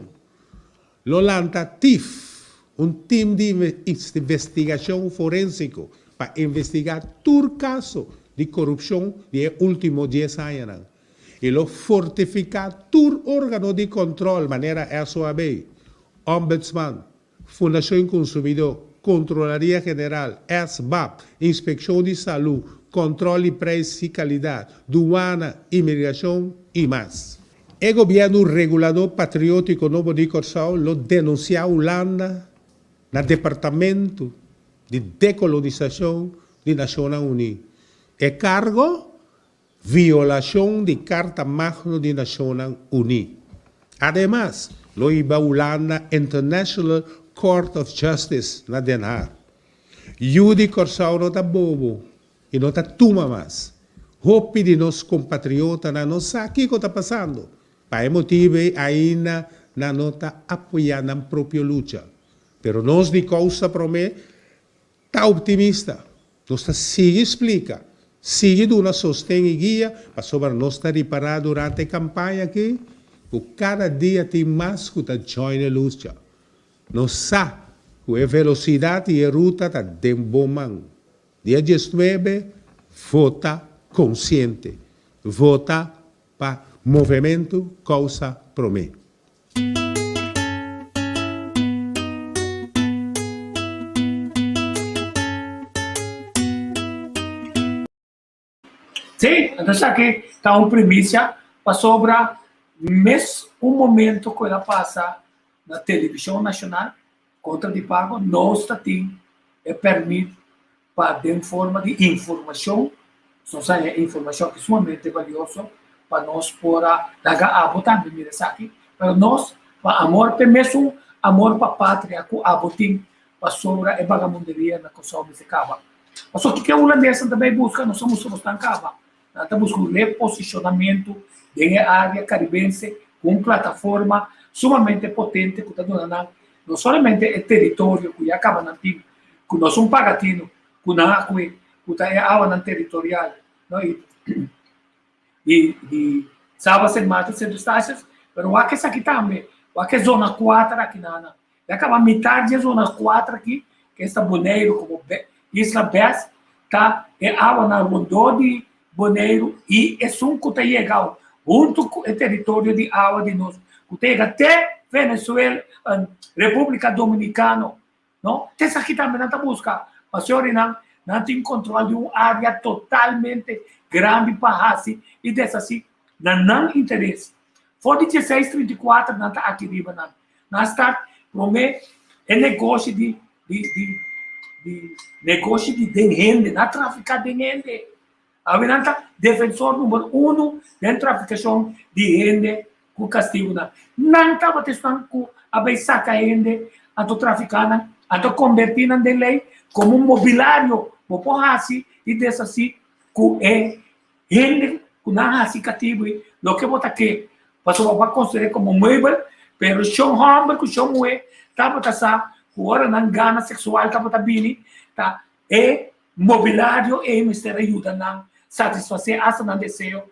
Lo lanta tif, un tim di investigashon forénsiko pa investigá tur kaso di korupshon di e último dies añanan. I lo fortifiká tur órgano di kòntròl manera SOAB, Ombudsman, Fundashon Konsumidó, Kontrolaria General, SBAP, Inspekshon di Salú, Kòntròl di Preis i Kalidat, Duana, Imigrashon i mas. E gobièrnu reguladó patriótiko nobo di Kòrsou lo denunsiá Hulanda na Departamentu di Dekolonisashon di Nashonnan Uní. E kargo? Violashon di Karta Magno di Nashonnan Uní. Ademas, lo hiba Hulanda International Court of Justice na Den Haag. Yu di Kòrsou no ta bobo i no ta tuma mas. Hopi di nos kompatriotanan no sa kiko ta pasando. Pa e motibu ei ainda nan no ta apoyá nan propio lucha. Pero nos di Kousa Promé Ta optimista. Nos ta sigui splika, sigui duna sosten i guia pasobra nos ta ripará durante e kampaña aki ku kada dia tin mas ku ta join e lucha. Nos sa ku e velosidat i e ruta ta den bon man. Dia diesnuebe, vota konsiente. Vota pa Movementu Kousa Promé. Sí, anto esaki ta un primisia pasobra mes un momento ku el a pasa na televishon nashonal kontra di pago nos ta tin e pèrmit pa den forma di informashon, nos a haña informashon ki sumamente balioso pa nos por a laga abo tambe mira esaki, pero nos pa amor p'e mesun amor pa patria ku abo tin pasobra e bagamunderia na Kòrsou mester kaba. Pasobra kiko e hulandesnan ta bai buska? Nos a mustra nos tan kaba. Nan ta buska un reposishonamentu den e área karibense ku un plataforma sumamente potente ku ta duna nan no solamente e teritorio ku ya kaba nan tin, ku no sun paga tinu, ku nan a kue, ku ta e awanan teritorial, no, i di di Saba, Sint Maarten, Sint Eustatius, pero wak esaki tambe, wak e zona kuater aki nan, ya kaba mitar di e zona kuater aki, ku esta Boneiru komo isla bes, ta e awanan rondó di Boneiru i esun ku ta yega huntu ku e teritorio di awa di nos, ku ta yega te Venezuela, Repúblika Dominikano, No, te esaki tambe nan ta buska. Pasobra nan, nan tin control di un area totalmente grandi pa hasi i deshasi na nan interes. For di dieseis trinta i kuater nan ta aki riba nan. Nan a start prome e negoshi di di di di negoshi di den hende, nan a trafica den hende. Awe nan ta defensor number uno den trafikashon di hende ku kastigunan. Nan tabata esnan ku a bai saka hende, anto trafiká nan, anto kombertí nan den lei komo un mobilario. Bo por hasi i deshasí ku e hende ku nan hasi katibu ei loke bo ta ke, pasobra bo a konsider'é komo muebel. Pero shon hòmber ku shon muhé tabata sa ku ora nan gana seksual tabata bini, ta e Mobilario ei mester a yuda nan satisfasé asta nan deseo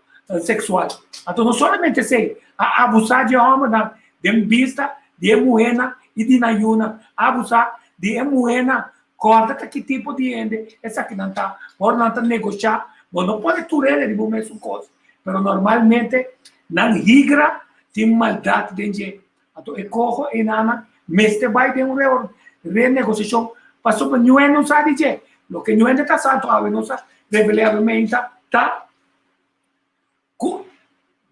seksual. Anto no solamente esei, a abusá di e hòmbernan den bista di e muhénan i di nan yunan. A abusá di e muhénan. Kòrda ta ki tipo di hende esakinan ta. Ora nan ta negoshá, bo no pone tur hende riba un mesun kos, pero normalmente nan higra tin maldat den dje. Anto e koho ei nana. Mester bai den un renegosiashon pasobra niun no sa di dje. Loke niun ta sa anto awe nos a revel'é awe meinta ta ku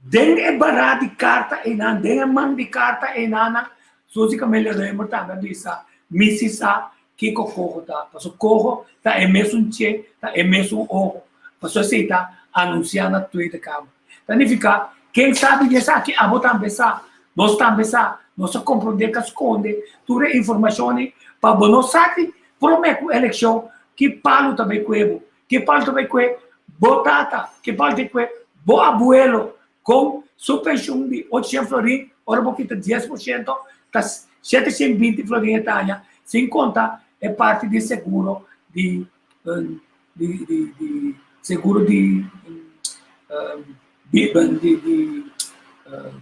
den e bará di karta einan, den e man di karta einanan, Suzy Camelia Römer tambe a bisa, Mi si sa kiko koho ta, pasobra koho ta e mesun che, ta e mesun oho. Pasobra esei ta anunsiá na Tweede Kamer. Ta nifiká, ken sa di esaki? Abo tambe sa, nos tambe sa, nos a komprondé ku a skonde tur e informashonnan pa bo no sa di promé ku elekshon ki palu ta bai kue bo, ki palu ta bai kue bo tata, ki palu ta bai kue bo abuelo, kon su penshun di 800 florin, ora bo kita 10% ta 720 florin e ta haña, sin konta e parti di seguro di di di di seguro di di di di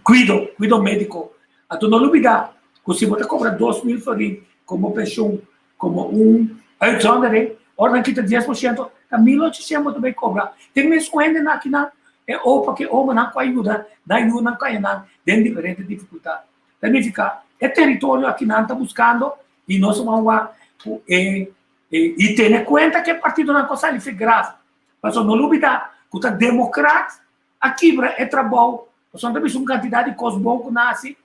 kuido, kuido médiko. Anto no lubidá ku si bo ta kobra 2000 florin komo penshun, komo un uitzondering, ora nan kita 10% ta 1800 bo ta bai kobra. Tin mes un hendenan akinan, e opa ku e omanan ku a yuda nan yunan ku a haña den diferente difikultat. Ta nifiká e teritorio akinan ta buskando i nos a wak ku e I tene kuenta ku e partidonan ku a sali fi graf. Pasobra no lubidá ku ta demokrat a kibra e trabou, pasobra nan ta bisa un kantidat di kos bon ku nan hasi.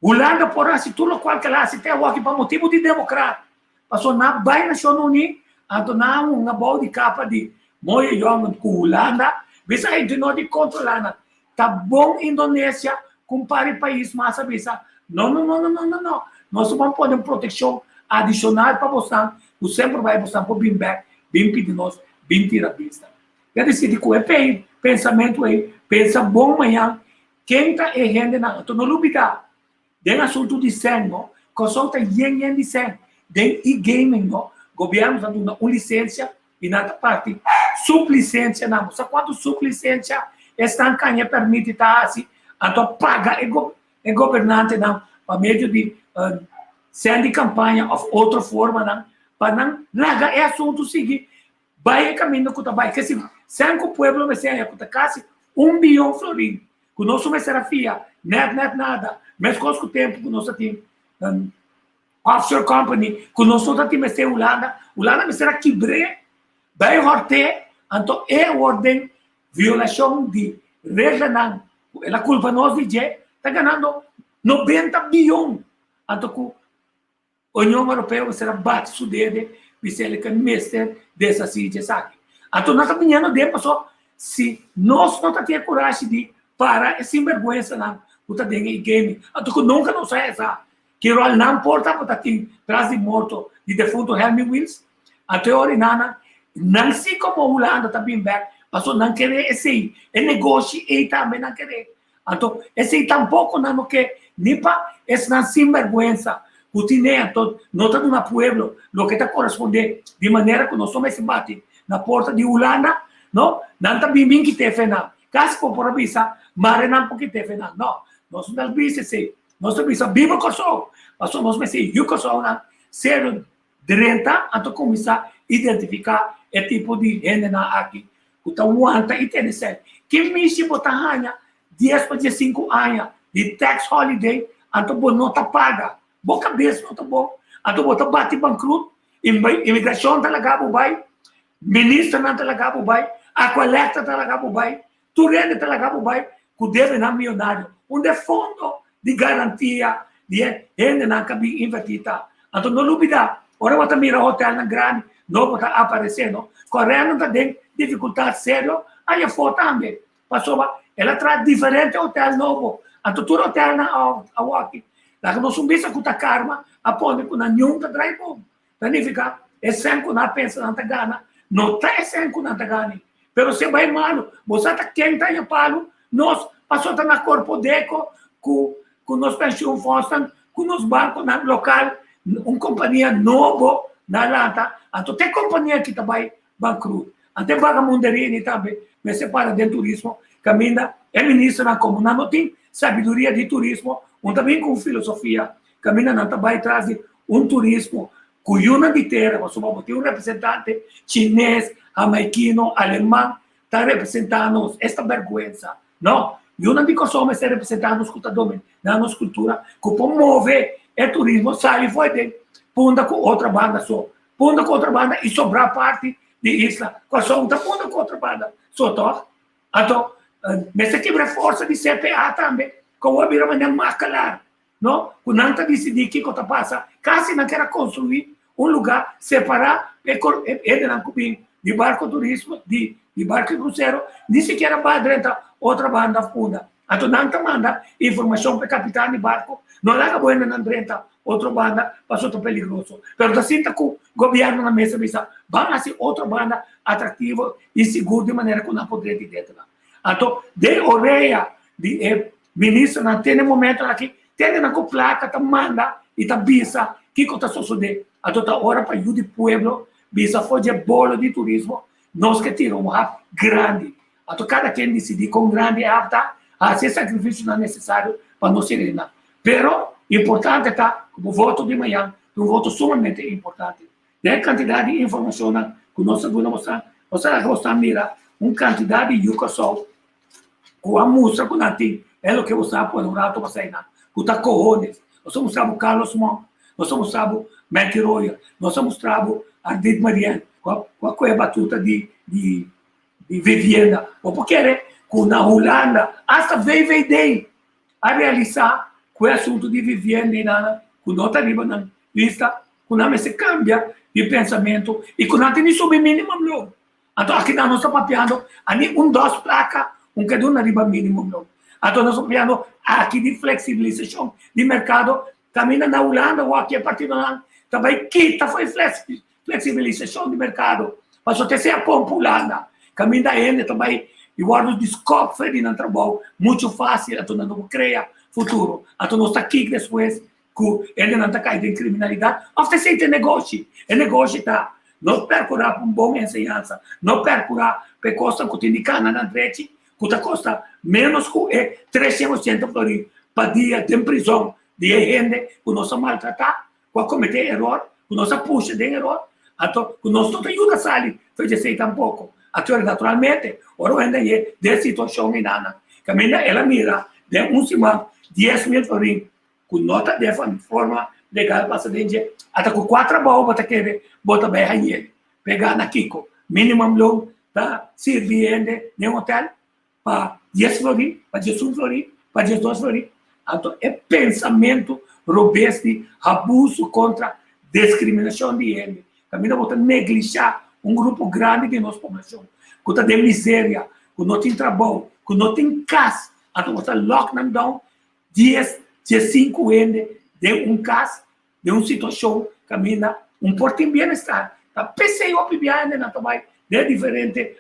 Hulanda por hasi tur lokual ku el hasi te awoki pa motibu di demokrat. Pasobra nan a bai Nashon Uní, anto nan a hunga bou di kapa di mooie jongen ku Hulanda bisa ei no di kontrolá nan. Ta bon Indonesia ku un par di pais mas a bisa, No, no, no, no, no, no, no. Nos a ban pone un protekshon adishonal pa bosnan ku semper bai bosnan por bin bèk, bin pidi nos, bin tira bista. Ya disidi ku e pei pensamentu ei, pensa bon mañan ken ta e hendenan. Anto no lubidá, den asuntu di sèn no, Kòrsou ta yen yen di sèn. Den e-gaming no, gobièrnu ta duna un lisensia I nan ta parti suplisensianan. Bo sa kuantu suplisensia esnan kaña permiti ta hasi? Anto paga e e gobernantenan pa medio di sèn di kampaña òf otro formanan pa nan laga e asuntu sigui bai e kaminda ku ta bai. Ke si sèn ku pueblo mester haña ku ta kasi un biyon florin ku nos no mester a fia nèt nèt nada meskos ku tempu ku nos a tin Offshore company ku nos no ta tin mester Hulanda, Hulanda mester a kibr'é bai hòrt'é, anto e awor den violashon di reglanan ku el a kulpa nos di dje, ta ganando 90 biyon, anto ku Union Europeo mester a bati su dede bisa el ke mester deshasí dje esaki. Anto nan ta biniendo den paso si nos no ta tin e kurashi di para e sinbergwensanan ku ta den e gaming, anto ku nunka nos a hesa Ki ròl nan por tabata tin tras di morto di defunto Helmi Wiels? Anto e ora inana, nan si komo Hulanda ta bin bèk, pasobra nan kere esei, e negoshi ei tambe nan kere. Anto esei tampoko nan no ke, ni pa esnan sinbèrgwensa ku tine, anto no ta duna pueblo loke ta korespondé, di manera ku nos no mester bati na porta di Hulanda, no, nan ta bin bin kit'é fe nan. Kasi bo por a bisa, mare nan por kit'é fe nan. No, nos no ta bisa esei. Nos ta bisa biba Kòrsou, pasobra nos mester yu Kòrsounan serio drenta anto kuminsá identifiká e tipo di hendenan aki ku ta wanta i tene sèn. Ki mishi bo ta haña dies pa diesinku aña di tax holiday anto bo no ta paga? Bo kabes no ta bon, anto bo ta bati bankrut, imigrashon ta laga bo bai, ministernan ta laga bo bai, Aqualectra ta laga bo bai, Tur hende ta laga bo bai ku debenan mionario. Unda e fondo di garantia di e hendenan ka bin invertí ta? Anto no lubidá, ora bo ta mira hotelnan grandi nobo ta aparesé, no? Corendon ta den difikultat serio aya afó tambe, pasobra el a traha diferente hotel nobo. Anto tur hotelnan awor aki, laga nos un bisa ku ta karma a pone ku nan niun ta drai bon. Ta nifiká e sèn ku nan a pensa nan ta gana no ta e sèn ku nan ta gana. Pero si e bai malu, bo sa ta ken ta haña palu? Nos, pasobra ta na Korpodeko ku ku nos pensioenfondsnan, ku nos bankonan lokal, un kompania nobo na lanta, anto te kompania aki ta bai bankrut. Anto e bagamunderia ini tambe mester para den turismo, kaminda e ministernan komo nan no tin sabiduria di turismo, un ta bin ku un filosofia Kaminda nan ta bai tras di un turismo ku yunan di tera, pasobra bo tin un representante chines, hamaikino, aleman ta representá nos. Esta bèrgwensa. No, yunan di Kòrsou mester representá nos ku ta dominá nos kultura, ku por move. e turismo sali for den Punda ku Otrabanda so. Punda ku Otrabanda i sobrá parti di isla. Kòrsou ta Punda ku Otrabanda so tòg? Anto mester kibra e forsa di CPA tambe ku awor a bira manera makalar no ku nan ta disidí kiko ta pasa. Kasi nan kier a konstruí un lugá separá pa e hendenan ku bin di barko turismo, di barko di krusero, ni sikiera bai drenta Otrabanda òf Punda. Anto nan ta manda informashon pa e kapitan di barko, no laga bo hendenan drenta otro banda pasobra ta peligroso. Pero ta sinta ku gobièrnu na mesa bisa, ban hasi otro banda atraktivo i sigur di manera ku nan por drenta i drenta nan. Anto den orea di e ministernan te na e momentonan aki, tende nan ku plaka ta manda i ta bisa kiko ta sosodé. Anto ta ora pa yu di pueblo bisa for dje bolo di turismo nos ke tira un hap grandi. Anto kada ken disidí kon grandi e hap ta, hasi e sakrifisionan nesesario pa nos yega einan. Pero importante ta ku bo voto di mañan ta un voto sumamente importante. Den e kantidat di informashonnan ku nos a duna boso, nos a laga boso mira un kantidat di yu Kòrsou ku a mustra ku nan tin e loke boso a pone un rato pasá einan, ku ta kohones. Nos a mustra bo Carlos Monk, nos a mustra bo Matty Royer, nos a mustra bo Ardit Mariën ku a kohe batuta di di vivienda. Bo por kere ku na Hulanda asta VVD a realisá ku e asuntu di vivienda einan ku no ta riba nan lista, ku nan mester kambia di pensamentu i ku nan tin di subi minimumloon. Anto akinan nos ta papiando a ni un dos plaka un ke duna riba minimumloon. Anto nos ta papiando aki di fleksibilisashon di merkado kaminda na Hulanda wak e partidonan ta bai kita for e fleksibilisashon di merkado pasobra te sea pompa Hulanda kaminda hende ta bai i wòrdu diskòp for di nan trabou muchu fásil anto nan no por krea futuro. Anto nos ta kik despues ku hendenan ta kai den kriminalidat òf ta esei ta e negoshi. E negoshi ta no perkurá pa un bon enseñansa, no perkurá pa e kosnan ku tin di kana nan drechi, ku ta kosta ménos ku e 380 florin pa dia den prizòn di e hende ku nos a maltratá, ku a kometé eror, ku nos a pusha den eror, anto ku nos no ta yuda sali for di esei tampoko. Anto naturalmente ora un hende ye den situashon einanan kaminda el a mira den un siman 10,000 florin ku no ta den forma legal pasa den dje, ata ku kua trabou bo ta kere bo ta bai hañ'el? Pegá na kiko? Minimum loon ta sirbi hende den hotel pa dies florin, pa diesun florin, pa diesdos florin. Anto e pensamentu robes di abuso kontra diskriminashon di hende, kaminda bo ta neglishá un grupo grandi di nos poblashon ku ta den miseria, ku no tin trabou, ku no tin kas, anto bo ta lòk nan down Dies, diesinku hende den un kas, den un situashon kaminda un por tin bienestar. Ta p'esei hopi bia hendenan ta bai den diferente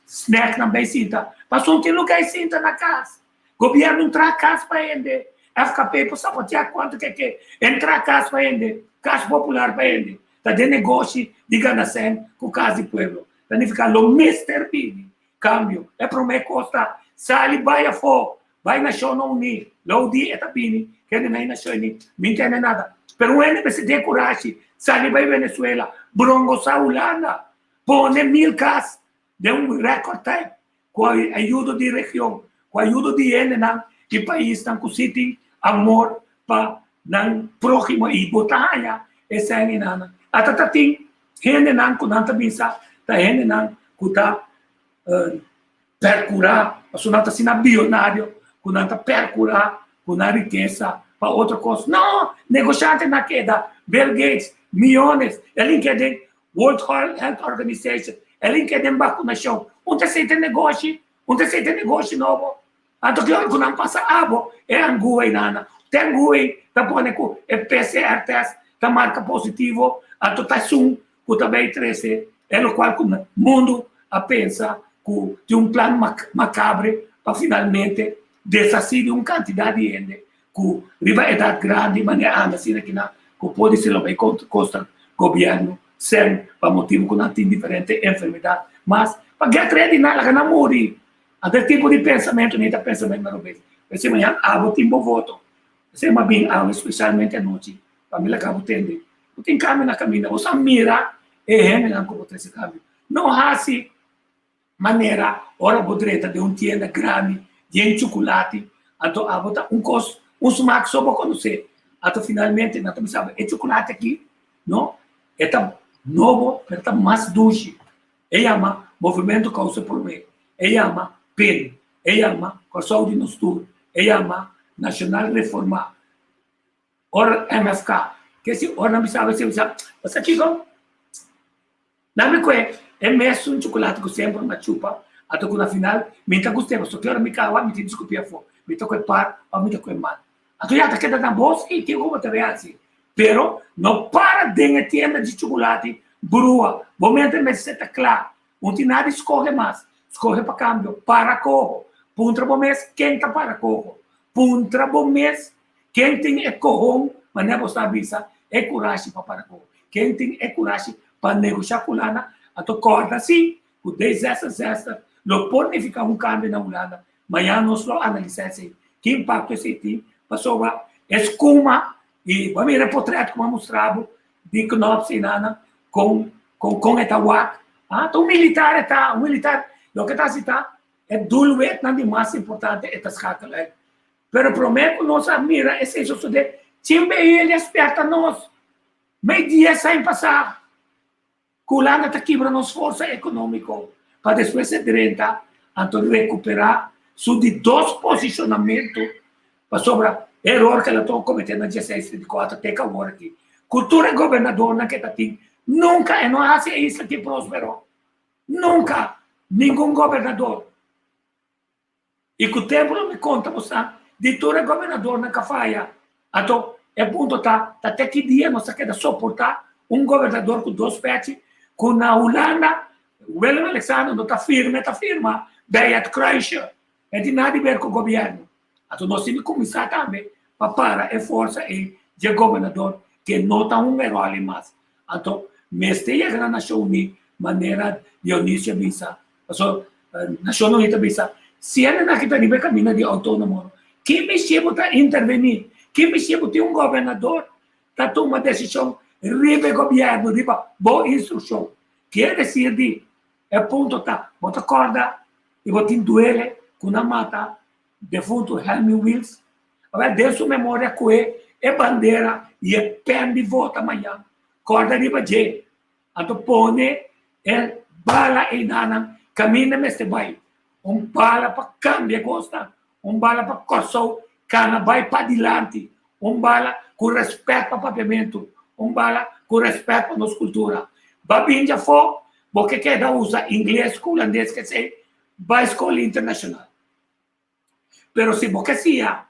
snacknan bai sinta, pasobra un tin luga e sinta na kas. Gobièrnu no traha kas pa hende, FKP por saboteá kuantu ke ke, e no traha kas pa hende, kas popular pa hende. Ta den negoshi di gana sèn ku kas di pueblo. Ta nifiká lo mester bini kambio. E promé kos ta sali bai afó Bai Nashonnan Uní, lou di e ta bini, kende na e Nashon Uní, mi ntende nada. Pero un hende mester den kurashi, sali bai Venezuela, brongosá Hulanda, pone mil kas den un record time, ku ayudo di region, ku ayudo di hendenan di paisnan ku si tin amor pa nan próhimo i bo ta haña esei nan. Ata ta tin hendenan ku nan ta bisa ta hendenan ku ta Percurá, pasobra nan ta asina biyonario cu nan ta percurá cu nan rikesa pa otro cos. No! Negoshantenan a keda, Bill Gates, miyones, el in keda den World Health Organization, el in keda den vacunacion. Un ta esey ta negoshi? Un ta esey ta negoshi nobo? Anto ki ora cu nan pasa abo e angua ei nana? Te angua ei ta pone cu e PCR test ta marca positivo, anto ta esun ku ta bay trese e lokual ku mundu a pensa ku tin un plan makabre pa finalmente deshasí di un kantidat di hende ku riba edat grandi manera anda asina kinan ku podise lo bay kosta gobièrnu sèn pa motibu ku nan tin diferente enfermedat mas pa get ready nan laga nan muri. Anto e tipo di pensamentu ni ta pensamentu na robes. P'esei mañana abo tin bo voto. P'esei m'a bin awe spesialmente anochi pa mi laga bo tende Bo tin kambio na kaminda. Bo sa mira e hendenan ku bo trese kambio. No hasi manera ora bo drenta den un tienda grandi yen chukulati, anto abo ta un kos, un smak so bo konosé. Anto finalmente nan ta bisa bo e chocolate aki no e ta nobo pero ta mas dushi. E yama Movimento Kousa Promé, e yama pin, e yama Kòrsou di nos tur, e yama Nashonal Reformá ora MFK. Ke si ora nan bisa bo esei bo bisa, bo sa kiko? Nan mi kue e mesun chocolate ku semper mi a chupa, anto ku na final mi ta gust'é pasobra ki ora mi kawa mi tin di skupi afó. Mi ta kue par òf mi ta kue mal. Anto ya ta keda na bos i kiko bo ta bay hasi. Pero no para den e tienda di chocolate brua, bo mente mester ta kla. Un tin nada di skohe mas. Skohe pa kambio. Para koho. Puntra bo mes ken ta para koho. Puntra bo mes Ken tin e kohon, manera bo sa bisa, e kurashi pa para ku? Ken tin e kurashi pa negoshá ku Hulanda? Anto kòrda si ku D66 lo por nifiká un kambio na Hulanda. Mañana nos lo analisá esei, ki impakto esei tin, pasobra e skuma i bo a mira e potrèt ku mi a mustra bo di Knops i nana kon kon e ta wak. Ah, ta un militar e ta, un militar. Loke ta hasi ta e doelwitnan di mas importante e ta skakel uit. Pero promé ku nos a mira esei sosodé, tin Behelia spièrta nos, Mei dies aña pasá, ku Hulanda ta kibra nos forsa ekonómiko pa despues e drenta anto rekuperá su di dos posishonamentu pasobra e eror ku el a tuma kometé na dieseis 34 te ku awor aki. Ku tur e gobernadornan ku e ta tin, nunka e no a hasi e isla aki próspero. Nunka! Ningun gobernador. I ku tempu lo mi konta bosan di tur e gobernadornan ka faya. Anto, e punto ta, ta te ki dia nos ta keda soportá un gobernador ku dos pechi ku na Hulanda Willem Alexander no ta firma, e ta firma bij het kruisje. E tin nada di ber ku gobièrnu. Anto nos tin di kuminsá tambe pa para e forsa ei dje gobernador ke no ta hunga e ròl ei mas. Anto mester yega na Nashon Uní manera Dionisio a bisa. Pasobra Nashon Uní ta bisa, si hende nan aki ta riba e kaminda di outónomo, ki mishi bo ta intervení? Ki mishi bo tin un gobernador ta tuma desishon riba e gobièrnu, riba bo instrukshon? Kier desir di e punto ta, bo ta kòrda i bo tin duele ku nan mata defuntu Helmin Wiels? Awel den su memoria koe e bandera i e pen di vota mañan kòrda riba dje. Anto pone e bala einanan kaminda mester bai. Un bala pa kambia kosnan, un bala pa Kòrsou kana bai padilanti, un bala ku rèspèt pa papiamentu, un bala ku rèspèt pa nos kultura. Ba bin djafó, bo ke keda usa ingles ku hulandes kesei, bai skol internashonal. Pero si bo ke siña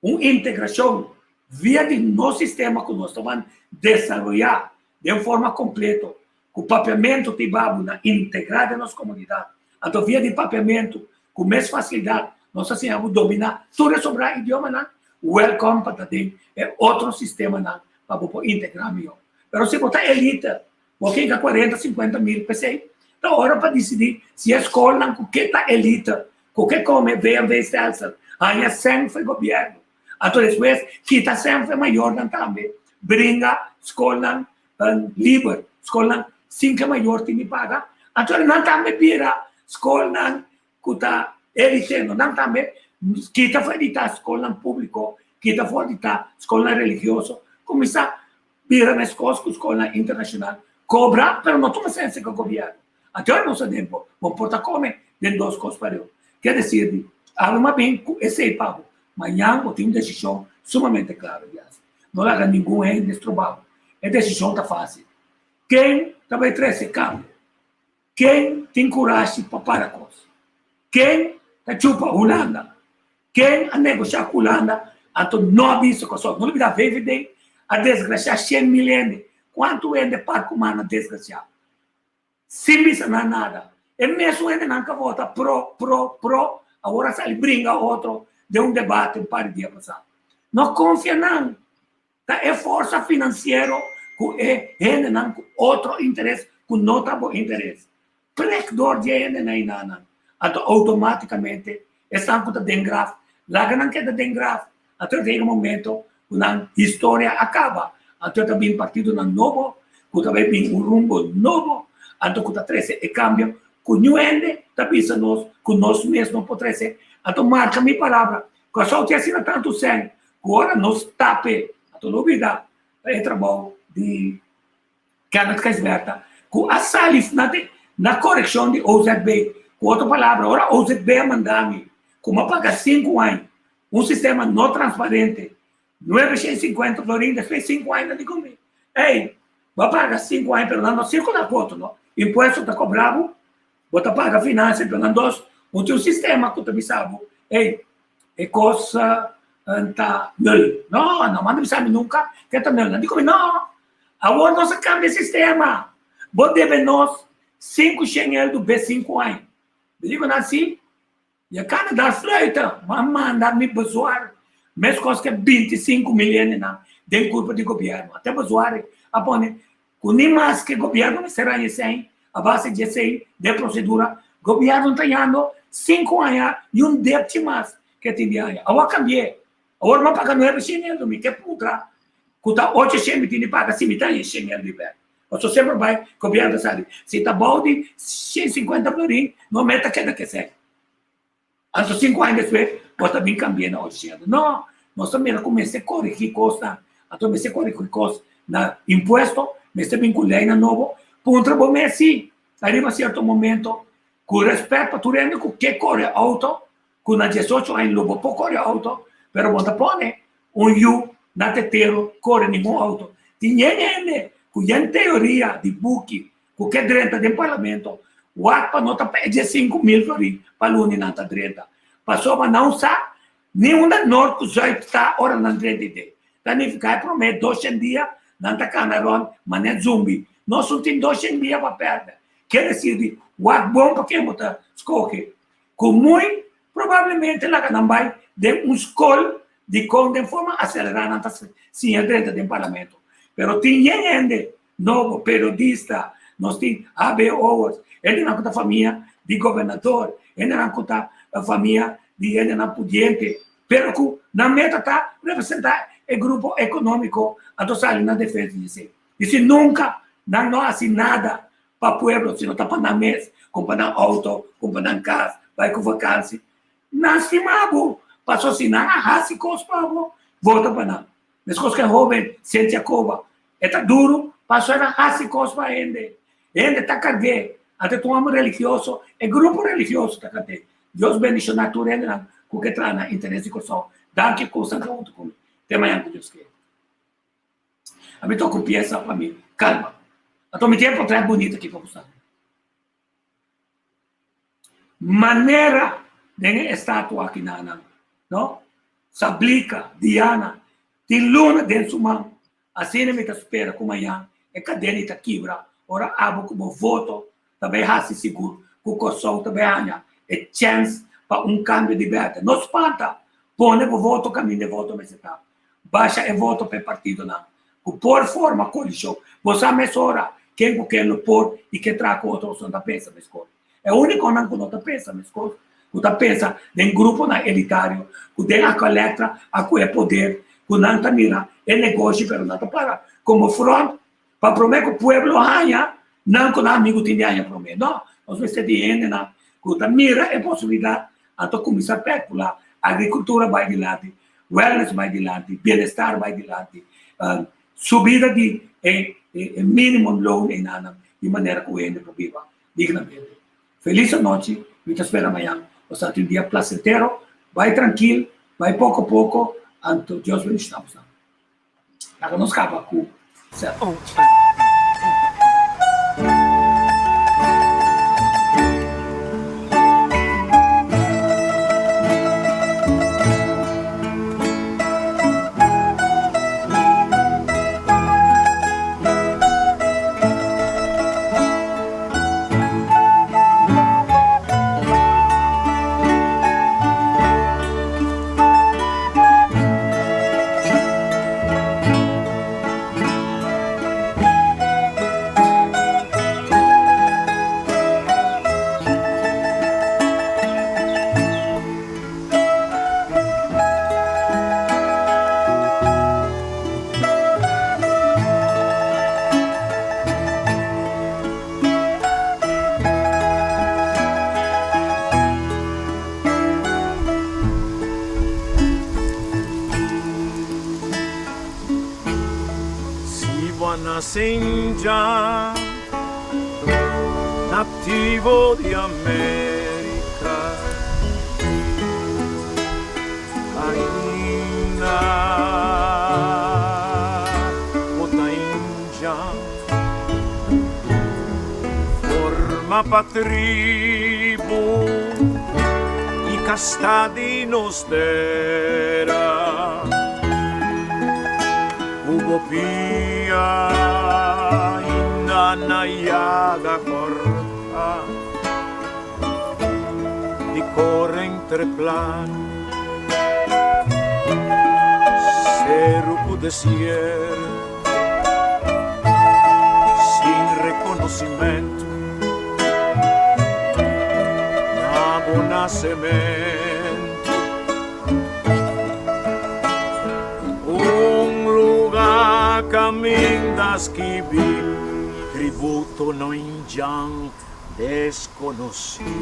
un integrashon via di nos sistema ku nos ta ban desaroyá den forma kompleto, ku papiamentu ta iba bo na integrá den nos komunidat, anto via di papiamentu ku mes fasilidat nos ta siña bo dominá tur e sobrá idiomanan, wèlkòm pa ta den e otro sistemanan pa bo por integrá mihó. Pero si bo ta elite Bo kinka kuarenta, sinkuenta mil, p'esei ta ora pa disidí si e skolnan ku ke ta elite, ku ke kome VMV-stelsel, haña sèn for e gobièrnu. Anto despues kita sèn for e mayornan tambe, bringa skolnan liber, skolnan sin ke mayor tin di paga. Anto nan tambe bira skolnan ku ta elite, no nan tambe kita for di ta skolnan públiko, kita for di ta skolnan religioso, kuminsá Bira meskos ku skolnan internashonal kobra pero no tuma sensia ku gobièrnu. Anto ora nos a den bo, bo por ta kome den dos kos pareu. Ke desir di awe m'a bin ku esei pa bo. Mañan bo tin un desishon sumamente klaro di hasi. No laga ningun hende stroba bo. E desishon ta fásil. Ken ta bai trese kambio? Ken tin kurashi pa para kos? Ken ta chupa Hulanda? Ken a negoshá ku Hulanda anto no a bisa Kòrsou? No lubidá VVD a desgrasiá 100.000 hende. Kuantu hende par ku man a desgrasiá? Sin bisa nan nada. E mesun hendenan ku a vota pro, pro, pro awor a sali bringa otro den un debate un par di dia pasá. No konfia nan. Ta e forsa finansiero ku e hendenan ku otro interes ku no ta bo interes. Prek dor di e hendenan einanan, anto outomátikamente esnan ku ta den graf, laga nan keda den graf. Anto e ta yega momento ku nan historia a kaba, anto e ta bin partidonan nobo ku ta bai bin un rumbo nobo, anto ku ta trese e kambio ku niun hende ta bisa nos ku nos mes no por trese. Anto marka mi palabra, Kòrsou tin asina tantu sèn Ku ora nos tape. Anto no bida ta e trabou di Kenneth Gijsbertha ku a sali na na korekshon di OZB. Ku otro palabra, ora OZB a manda mi ku mi a paga sinku aña, un sistema no transparente, 950 florin, despues sinku aña nan di ku mi, ey, bo a paga sinku aña pero nan no sirkula ku otro no, impuesto ta kobra bo, bo ta paga finansia pero nan dos no tin un sistema ku ta bisa bo, ey, e kos ta nul. No, no manda bisa mi nunka ke ta nul. Nan di ku mi, no, awor nos a kambia e sistema, bo debe nos 500 eldo be sinku aña. Mi di ku nan si. Ya kana dar fluita, ma manda mi bezwaar meskos ke 25 mil hendenan den kulpa di gobièrnu. Ate bezwaar a pone ku ni maske gobièrnu mester haña esei, a base di esei den prosedura, gobièrnu ta hañando sinku aña i un depchi mas ke tin di haña. Awor kambi'é. Awor mi a paga nuebe shen eldo, mi ke puntra ku ta ocho shen mi tin di paga si mi ta haña shen eldo di bèk. Pasobra semper bai gobièrnu ta sali si ta bou di 150 florin no meta keda kesei. Anto sinku aña despues bo ta bin kambia na 800. No, nos ta mira ku mester korigí kosnan. Anto mester korigí kos na impuesto, mester bin ku leinan nobo. Puntra bo mes si ariba sierto momento ku rèspèt pa tur hende ku ke kore outo, ku na 18 aña lo bo por kore outo, pero bo ta pone un yu na tetero kore ningun outo. Tin yen hende ku yen teoria di buki ku ke drenta den parlamento wak pa no ta pèrdè 5000 florin pa luni nan ta drenta. Pasobra nan sa ni unda nort ku zuid ta ora nan drenta i den. Ta nifiká e promé doshen dia nan ta kana rònt manera zumbi. Nos no tin doshen dia pa pèrdè. Ke desir di wak bon pa ken bo ta skohe. Ku muy probablemente laga nan bai den un skol di kon den forma aselerá nan ta siña drenta den parlamento. Pero tin yen hende nobo, periodista, nos tin HBO'ers, hendenan ku ta famia di gobernador, hendenan ku ta famia di hendenan pudiente, pero ku nan meta ta representá e grupo ekonómiko, anto sali na defensa di esei. I si nunka nan no hasi nada pa pueblo, sino ta pa nan mes, kumpra nan outo, kumpra nan kas, bai ku vakansi, nan stima bo, pasobra si nan a hasi kos pa bo, vota pa nan. Meskos ku e hoben Cynthia Cova, e ta duru pasobra el a hasi kos pa hende, hende ta karg'é, ante ta un hòmber religioso, e grupo religioso ta karg'é. Dios bendishoná tur hendenan ku ke traha na interes di Kòrsou. Danki ku boso ta huntu ku mi. Te mañan ku Dios kere. A mi toka un piesa pa mi kalma. Anto mi tin e portret bunita aki pa bo sa. Manera den e estatua aki nan, no? Sablika, Diana, tin luna den su man. Asina mi ta spera ku mañan e kadena ta kibra ora abo ku bo voto ta bai hasi sigur ku Kòrsou ta bai haña e chèns pa un kambio di bèrdè. No spanta, pone bo voto kaminda e voto mester ta. Basha e voto pa e partidonan ku por forma koalishon. Bo sa mesora ken ku ken lo por i ke traha ku otro pasobra nan ta pensa meskos. E únikonan ku no ta pensa meskos, ku ta pensa den gruponan elitario, ku den a kolekta a ku e poder, ku nan ta mira e negoshi pero nan ta para komo front pa promé ku pueblo haña nan ku nan amigu tin di haña promé. No, nos mester di hendenan ku ta mira e posibilidat anto kuminsá pekula agrikultura bai dilanti, Wellness bai dilanti, bienestar bai dilanti, subida di e minimum loon einanan di manera ku hende por biba dignamente. Felis anochi, mi ta spera mañan bo sa tin un dia placentero, bai trankil, bai poko poko, anto Dios bendiciona boso. Laga nos kaba ku sèt. nase indjan, nativo di Amerika. Ainda bo ta indjan, forma pa tribu i kasta di nos tera. Ku bo pia ainda na yaga kòrta di kore entre plano, seru ku desierto, sin rekonosimentu na bo nasementu. Un lugá kaminda skibí tributo no indjan deskonosí.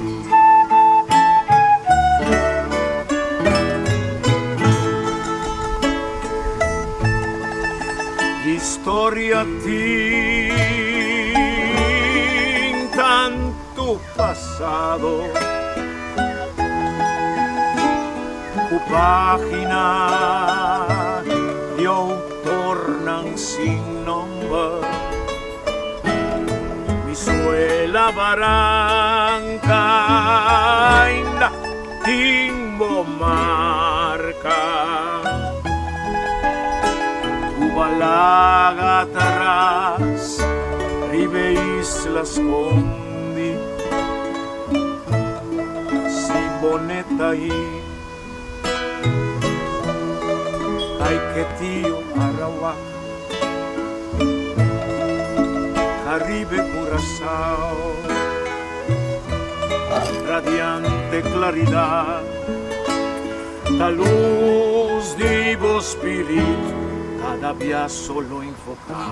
Historia tin tantu pasado ku página di outornan sin nomber. Mi suela baranka ainda tin bo marka. Ku bo a laga atras riba e isla skondi. Si bo neta ei, Caiquetio, Arawak, Caribe, Curaçao, radiante claridad, ta luz di bo spiritu cada bia solo enfoca.